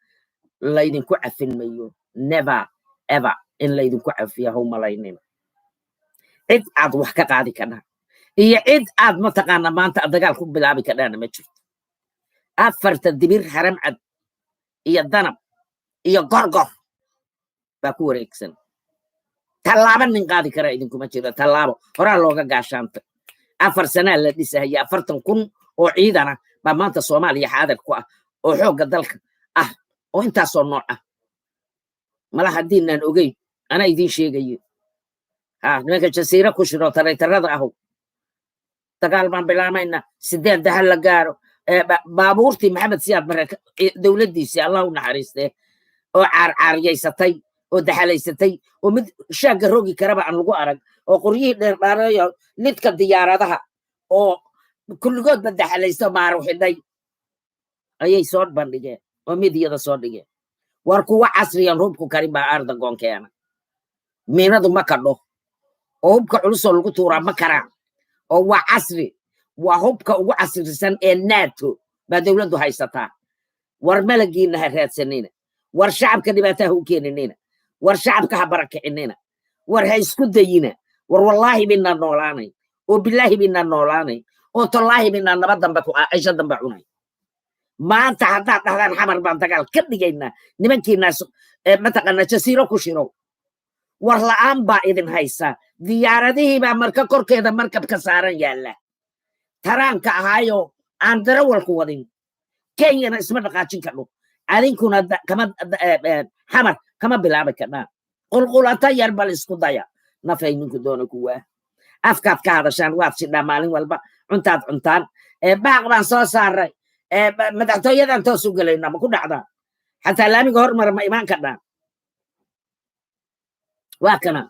laydinku cafin mayo. Never ever in laydinku cafiya how malaynina. Cid aad wax ka qaadi kadhaan iyo cid aad mataqaana maanta aad dagaal ku bilaabi kadhaana ma jirto. Afarta dibir, Haram Cad iyo Danab iyo Gorgor baa ku wareegsan. Tallaabo nin qaadi karaa idinkuma jiro. Tallaabo horaa looga gaashaantay. 4 sanaa la dhisahaya. 40,000 oo ciidana baa maanta Soomaaliya xaadir ku ah oo xoogga dalka ah oo intaasoo nooc ah. Mala haddiinaan ogeyn, anaa idiin sheegaye. Ha nimanka Jasiira ku shiro taraytarada ahow, dagaal baan bilaabaynaa 8-da ha la gaaro. Baabuurtii Maxamed Siyaad Bare dowladdiisii, Allah u naxariistee, oo caarcaariyaysatay oo daxalaysatay oo mid shaagga rogi karaba aan lagu arag, oo qoryihii dheerdhaarayo lidka diyaaradaha oo kulligoodba daxalaysta maaru xidhay ayay soo bandhigeen oo midiyada soo dhigeen. War kuwa casriyan hubku karin baa ardagoon keena. Miinadu ma kadho oo hubka culusoo lagu tuuraa ma karaan, oo waa casri, waa hubka ugu casrisan ee NATO baa dowladdu haysataa. War malagiina ha raadsanina, war shacabka dhibaataha u keeninina, war shacabka ha barakicinina, war ha isku dayina. War wallaahi binaa noolaanay oo bilaahi binaa noolaanay oo tallaahi binaa nabad dambe ku cisho dambe cunay. Maanta haddaad dhahdaan Xamar baan dagaal ka dhigaynaa, nimankiinaas mataqaanaa Jasiiro ku shirow, war la'aan baa idin haysa. Diyaaradihii baa marka korkeeda markabka saaran yaalla, taraanka ahaayo aan darawalku wadin. Kenyana isma dhaqaajin kadho, adinkuna kama Xamar kama bilaabi kadhaan. Qulqulata yar bal isku daya, nafay ninku doona kuwaa. Afkaad ka hadashaan, waad shidhaa maalin walba, cuntaad cuntaan. Baaq baan soo saaray, madaxtooyadan toos u gelayna, ma ku dhacdaa? Xataa laamiga hormara ma imaan kadhaan? Waa kana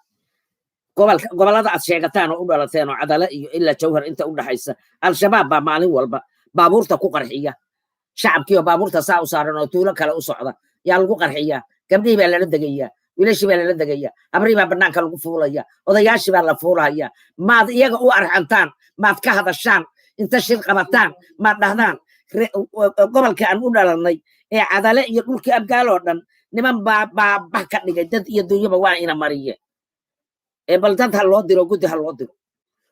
gobolka, gobollada aad sheegataan oo u dhalateen oo Cadale iyo ilaa Jawhar inta u dhaxaysa, Al-Shabaab baa maalin walba baabuurta ku qarxiya. Shacabkii oo baabuurta saa u saaran oo tuulo kale u socda yaa lagu qarxiyaa. Gabdhihii baa lala degayaa, wiilashii baa lala degayaa, habrihii baa banaanka lagu fuulaya, odayaashii baa la fuulaya. Maad iyaga u arxantaan? Maad ka hadashaan? Inta shir qabataan maad dhahdaan, "Gobolka aan u dhalanay ee Cadale iyo dhulkii Abgaal oo dhan niman baa baabah ka dhigay, dad iyo dunyaba waa ina mariye, ee bal dad ha loo diro, guddi ha loo diro,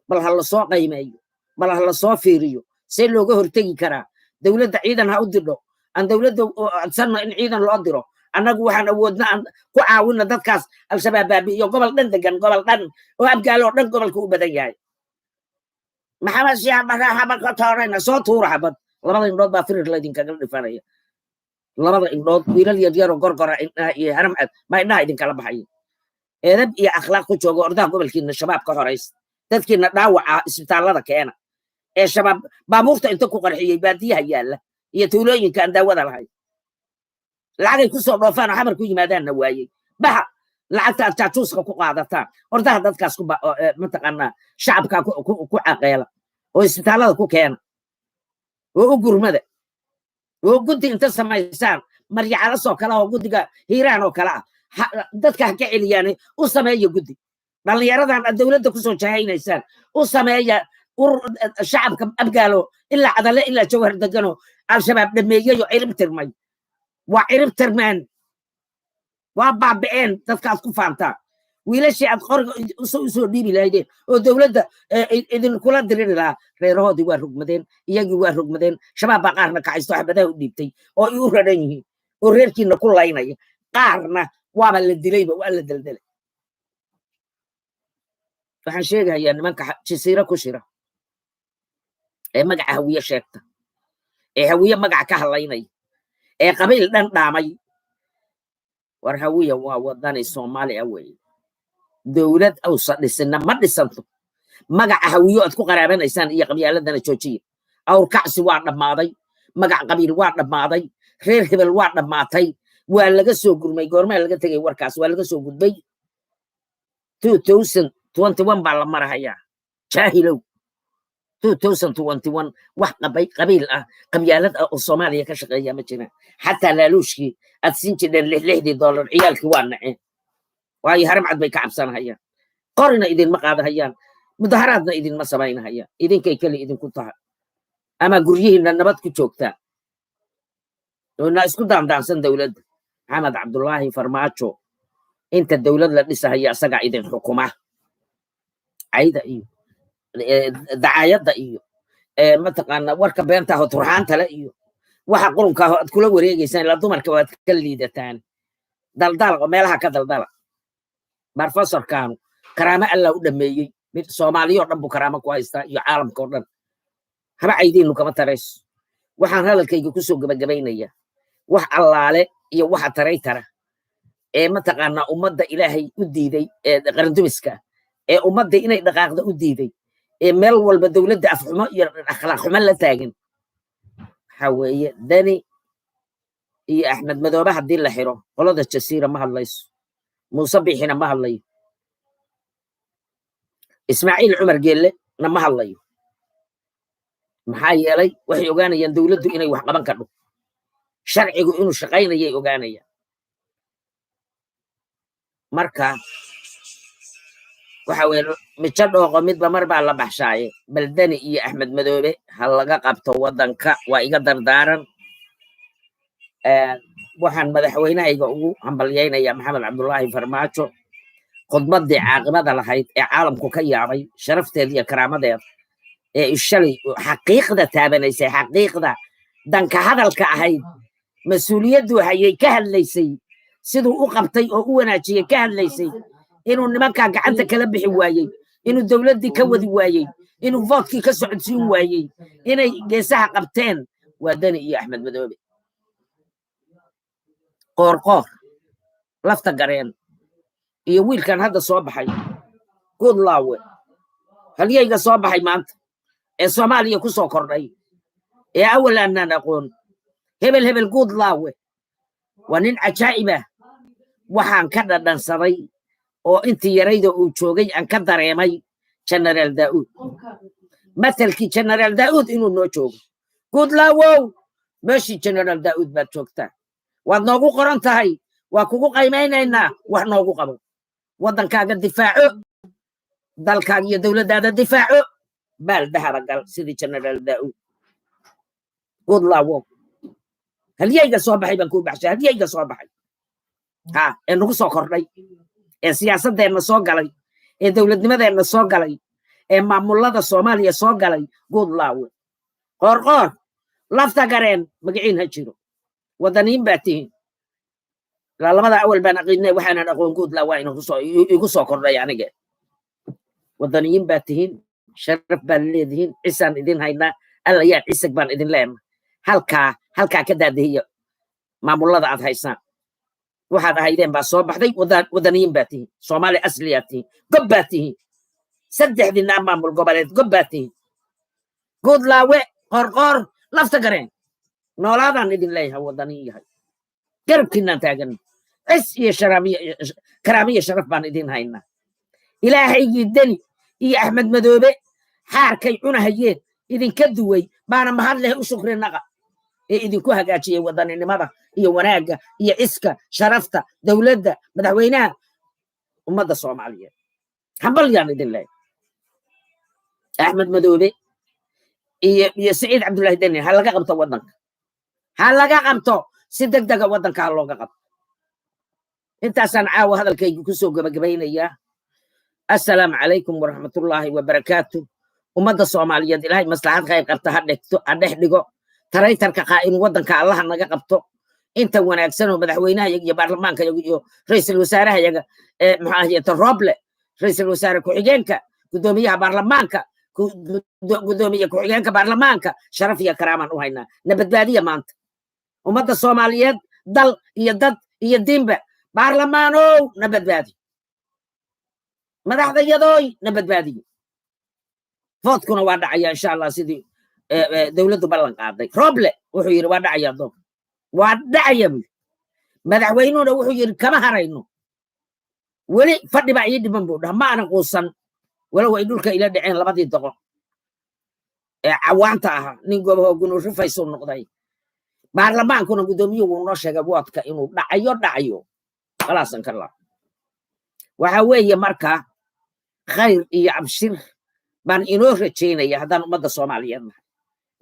bal ha lasoo qaymeeyo, bal ha lasoo fiiriyo see looga hortegi karaa. Dowladda ciidan ha u didho, aan dowladda codsanno in ciidan loo diro. Annagu waxaan awoodna aan ku caawino dadkaas Al-Shabaab baabi'iyo, gobol dhan degan, gobol dhan oo Abgaal oo dhan gobolka u badan yahay." Maxamed Siyaad Barre xabad ka toorayna, soo tuura xabad, labada indhood baa firir laydinkaga dhifanaya, labada indhood. Wiilal yaryaroo Gorgora indhaha iyo Haramcad baa indhaha idinkala baxaya. Eedab iyo akhlaaq ku jooga. Ordaha gobolkiina Shabaab ka horaysa, dadkiina dhaawaca isbitaallada keena ee Shabaab baabuurta inta ku qarxiyey baadiyaha yaalla iyo tuulooyinka aan daawada lahayn, lacagay ku soo dhoofaan oo Xamar ku yimaadaanna waayey. Baxa, lacagta aad jaajuuska ku qaadataan ordaha dadkaas ku mataqaanaa shacabka ku caqeela oo isbitaallada ku keena oo u gurmada oo guddi inta samaysaan, Maryacalas oo kale ah oo guddiga Hiiraan oo kale ah, dadka ha ka celiyaan. U sameeya guddi dhallinyaradan aad dowladda kusoo jahaynaysaan. U sameeya urur shacabka Abgaalo ilaa Cadale ilaa Jawhar degano Al-Shabaab dhameeyey oo cirib tirmay. Waa cirib tirmeen, waa baabi'een dadka aad ku faantaan. Wiilashii aad qoriga usoo dhiibi lahaydeen oo dowladda idinkula diriri lahaa, reerahoodii waa rogmadeen, iyagii waa rogmadeen. Shabaab baa qaarna kacaysto, xabadaha u dhiibtay oo ay u raran yihiin oo reerkiina ku laynaya. Qaarna waaba la dilayba, waa la deldelay. Waxaan sheegayaa nimanka Jasiiro ku shira ee magaca Hawiye sheegta, ee Hawiye magaca ka hadlaynaya, ee qabiil dhan dhaamay. War Hawiya waa wadani Soomaali ah weeye. Dowlad awsa dhisina ma dhisanto. Magaca Hawiyo aad ku qaraabanaysaan iyo qabyaaladana joojiya. Awrkacsi waa dhammaaday, magac qabiil waa dhammaaday, reer hebel waa dhammaatay, waa laga soo gurmay. Goormaa laga tegay warkaas? Waa laga soo gudbay. 2021 baa la marahayaa, jaahilow. 2021 wax qabay qabiil ah, qabyaalad ah oo Soomaaliya ka shaqeeya ma jiraan. Xataa laaluushkii aad siin jireen, lixdii dollar, ciyaalkii waa naceen, waayo Haramcad bay ka cabsanahayaan. Qorina idinma qaadahayaan, mudaharaadna idinma samaynahayaan. Idinkay keli idinku tahay ama guryihiinna nabad ku joogtaan oona isku daandaansan. Dowladda Maxamed Cabdullaahi Farmaajo inta dowlad la dhisahaya isagaa idin xukuma. Cayda iyo dacaayadda iyo mataqaana warka beenta aho turxaanta le iyo waxa qurunka aho aad kula wareegeysaan, ilaa dumarka waad ka liidataan. Daldala oo meelaha ka daldala. Barofesorkaanu karaamo Allah u dhameeyey. Mid Soomaaliya oo dhan buu karaamo ku haystaa iyo caalamka oo dhan. Haba caydiinu kama tarayso. Waxaan hadalkayga kusoo gebagabaynayaa, wax allaale iyo waxa taray tara ee mataqaanaa ummadda Ilaahay u diiday ee qarandumiska, ee ummadda inay dhaqaaqda u diiday, ee meel walba dowladda afxumo iyo akhlaaq xumo la taagan, waxa weeye Dani iyo Axmed Madoobe. Haddii la xiro, qolada Jasiira ma hadlayso, Muuse Bixina ma hadlayo, Ismaaciil Cumar Geelle na ma hadlayo. Maxaa yeelay, waxay ogaanayaan dowladdu inay wax qaban kadho, sharcigu inuu shaqaynayay ogaanayaan. Marka waxa weye, mijo dhooqo midba mar baa la baxshaaye. Bal Dani iyo Axmed Madoobe ha laga qabto waddanka, waa iga dardaaran. Waxaan madaxweynahayga ugu hambalyaynayaa, Maxamed Cabdullaahi Farmaajo, khudbaddii caaqibada lahayd ee caalamku ka yaabay, sharafteeda iyo karaamadeeda, ee shalay xaqiiqda taabanaysay, xaqiiqda danka hadalka ahayd, mas-uuliyaddu hayay ka hadlaysay, siduu u qabtay oo u wanaajiyey ka hadlaysay, inuu nimankaa gacanta kala bixi waayey, inuu dowladdii ka wadi waayey, inuu vote-kii ka socodsiin waayey, inay geesaha qabteen waa Dani iyo Axmed Madoobe. Qoorqoor, Lafta Gareen iyo wiilkan hadda soo baxay, Goodlaawe, halyayga soo baxay maanta ee Soomaaliya ku soo kordhay ee awal aanaan aqoon, hebel hebel, Goodlaawe waa nin cajaa'ib ah. Waxaan ka dhadhansaday oo intii yarayda uu joogay aan ka dareemay Generaal Daa'uud, matelkii Generaal Daa'uud inuu noo joogo. Goodlaawow, meeshii Generaal Daa'uud baad joogtaa, waad noogu qoran tahay. Waa kugu qaymaynaynaa. Wax noogu qabo, waddankaaga difaaco, dalkaaga iyo dowladdaada difaaco. Baal dahaba gal sidii Generaal Daa'uud. Guudlaawo, halyayga soo baxay baan kuu baxshay. Halyayga soo baxay ha ee nagu soo kordhay, ee siyaasaddeenna soo galay, ee dowladnimadeenna soo galay, ee maamulada Soomaaliya soo galay, Guudlaawe, Qoorqoor, Lafta Gareen, magaciin ha jiro. Wadaniin baa tihiin. Ilaa labada awal baan aqiinay, waxaanan aqoon Guudlaa waa igu soo kordhay anige. Wadaniyiin baa tihiin, sharaf baad leedihiin, cisaan idin haynaa. Alla yaa cisag baan idin leenahay. Halkaa ka daadihiya maamulada aad haysaan. Waxaad ahaydeen baa soo baxday. Wadaniyiin baa tihiin, Soomaali asliyaa tihiin, gob baa tihiin. Saddexdiinaa maamul goboleed gob baa tihiin. Guudlaawe, Qorqoor, Lafta Gareen, noolaadaan idin leeyahay. Wadaniin yahay, garabkiinaan taagan. Cis iyo karaamiyo sharaf baan idin haynaa. Ilaahaygii Deni iyo Axmed Madoobe xaarkay cunahayeen idinka duway baana mahad leh, u shukri naqa, ee idinku hagaajiyey wadaninimada iyo wanaagga iyo ciska, sharafta dowladda, madaxweynaha, ummadda Soomaaliyeed. Hambal yaan idin leeyahay. Axmed Madoobe iyo Siciid Cabdullaahi Deni ha laga qabto waddanka, ha laga qabto si deg dega waddanka ha looga qabto. Intaasaan caawa hadalkayga kusoo gabagabaynayaa. Assalaamu calaykum waraxmatullaahi wabarakaatu. Ummadda Soomaaliyeed Ilaahay maslaxad khayr qabta ha dhegto, ha dhex dhigo. Taraytarka qaa'in waddanka Allaha naga qabto. Inta wanaagsan oo madaxweynaha iyo baarlamaanka iyo ra'iisul wasaaraha yaga, muxuu ahaye, Roble, ra'iisul wasaare ku-xigeenka, guddoomiyaha baarlamaanka, guddoomiye ku-xigeenka baarlamaanka, sharaf iyo karaamaan u haynaa. Na badbaadiya maanta ummadda Soomaaliyeed, dal iyo dad iyo diinba. Baarlamaanow, na badbaadi. Madaxdayadooy, na badbaadiyo. Vote-kuna waa dhacaya, insha Allah, sidii dowladdu ballan qaaday. Roble wuxuu yidhi waa dhacaya doonka, waa dhacaya buu. Madaxweynuhuna wuxuu yidhi kama harayno, weli fadhi baa ii dhiman buu dhaha. Ma aanan quusan, walow ay dhulka ila dhaceen labadii doqon ee cawaanta ahaa. Nin gobahoogunu rufaysuu noqday. Baarlamaankuna guddoomiyuhu wuu noo sheegay vote-ka inuu dhacayo, dhacayo khalaasan ka laa. Waxa weeye marka khayr iyo abshir baan inoo rajaynaya haddaan ummadda Soomaaliyeed nahay,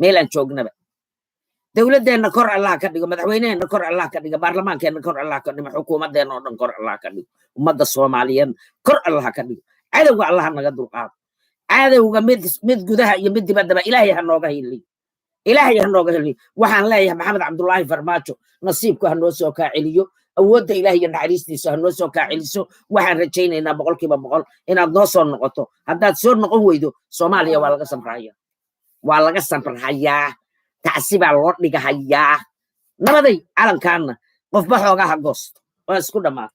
meelaan joognaba. Dowladdeenna kor Allah ka dhigo, madaxweyneheenna kor Allah ka dhigo, baarlamaankeenna kor Allah ka dhigo, xukuumaddeenna oo dhan kor Allah ka dhigo, ummadda Soomaaliyeed kor Allah ka dhigo. Cadowga Allah naga dulqaado. Cadowga mid gudaha iyo mid dibaddaba Ilaahay ha nooga hiliyo, Ilaahay ha nooga hiliyo. Waxaan leeyahay Maxamed Cabdullaahi Farmaajo nasiibku ha noo soo kaa celiyo, awoodda Ilaah iyo naxariistiisa ha noo soo kaa celiso. Waxaan rajaynaynaa 100% inaad noo soo noqoto. Haddaad soo noqon weydo, Soomaaliya waa laga samraya, waa laga samrahayaa, tacsi baa loo dhigahayaa. Nabaday. Calankaanna qofba xoogaha goosto, waa isku dhammaatay.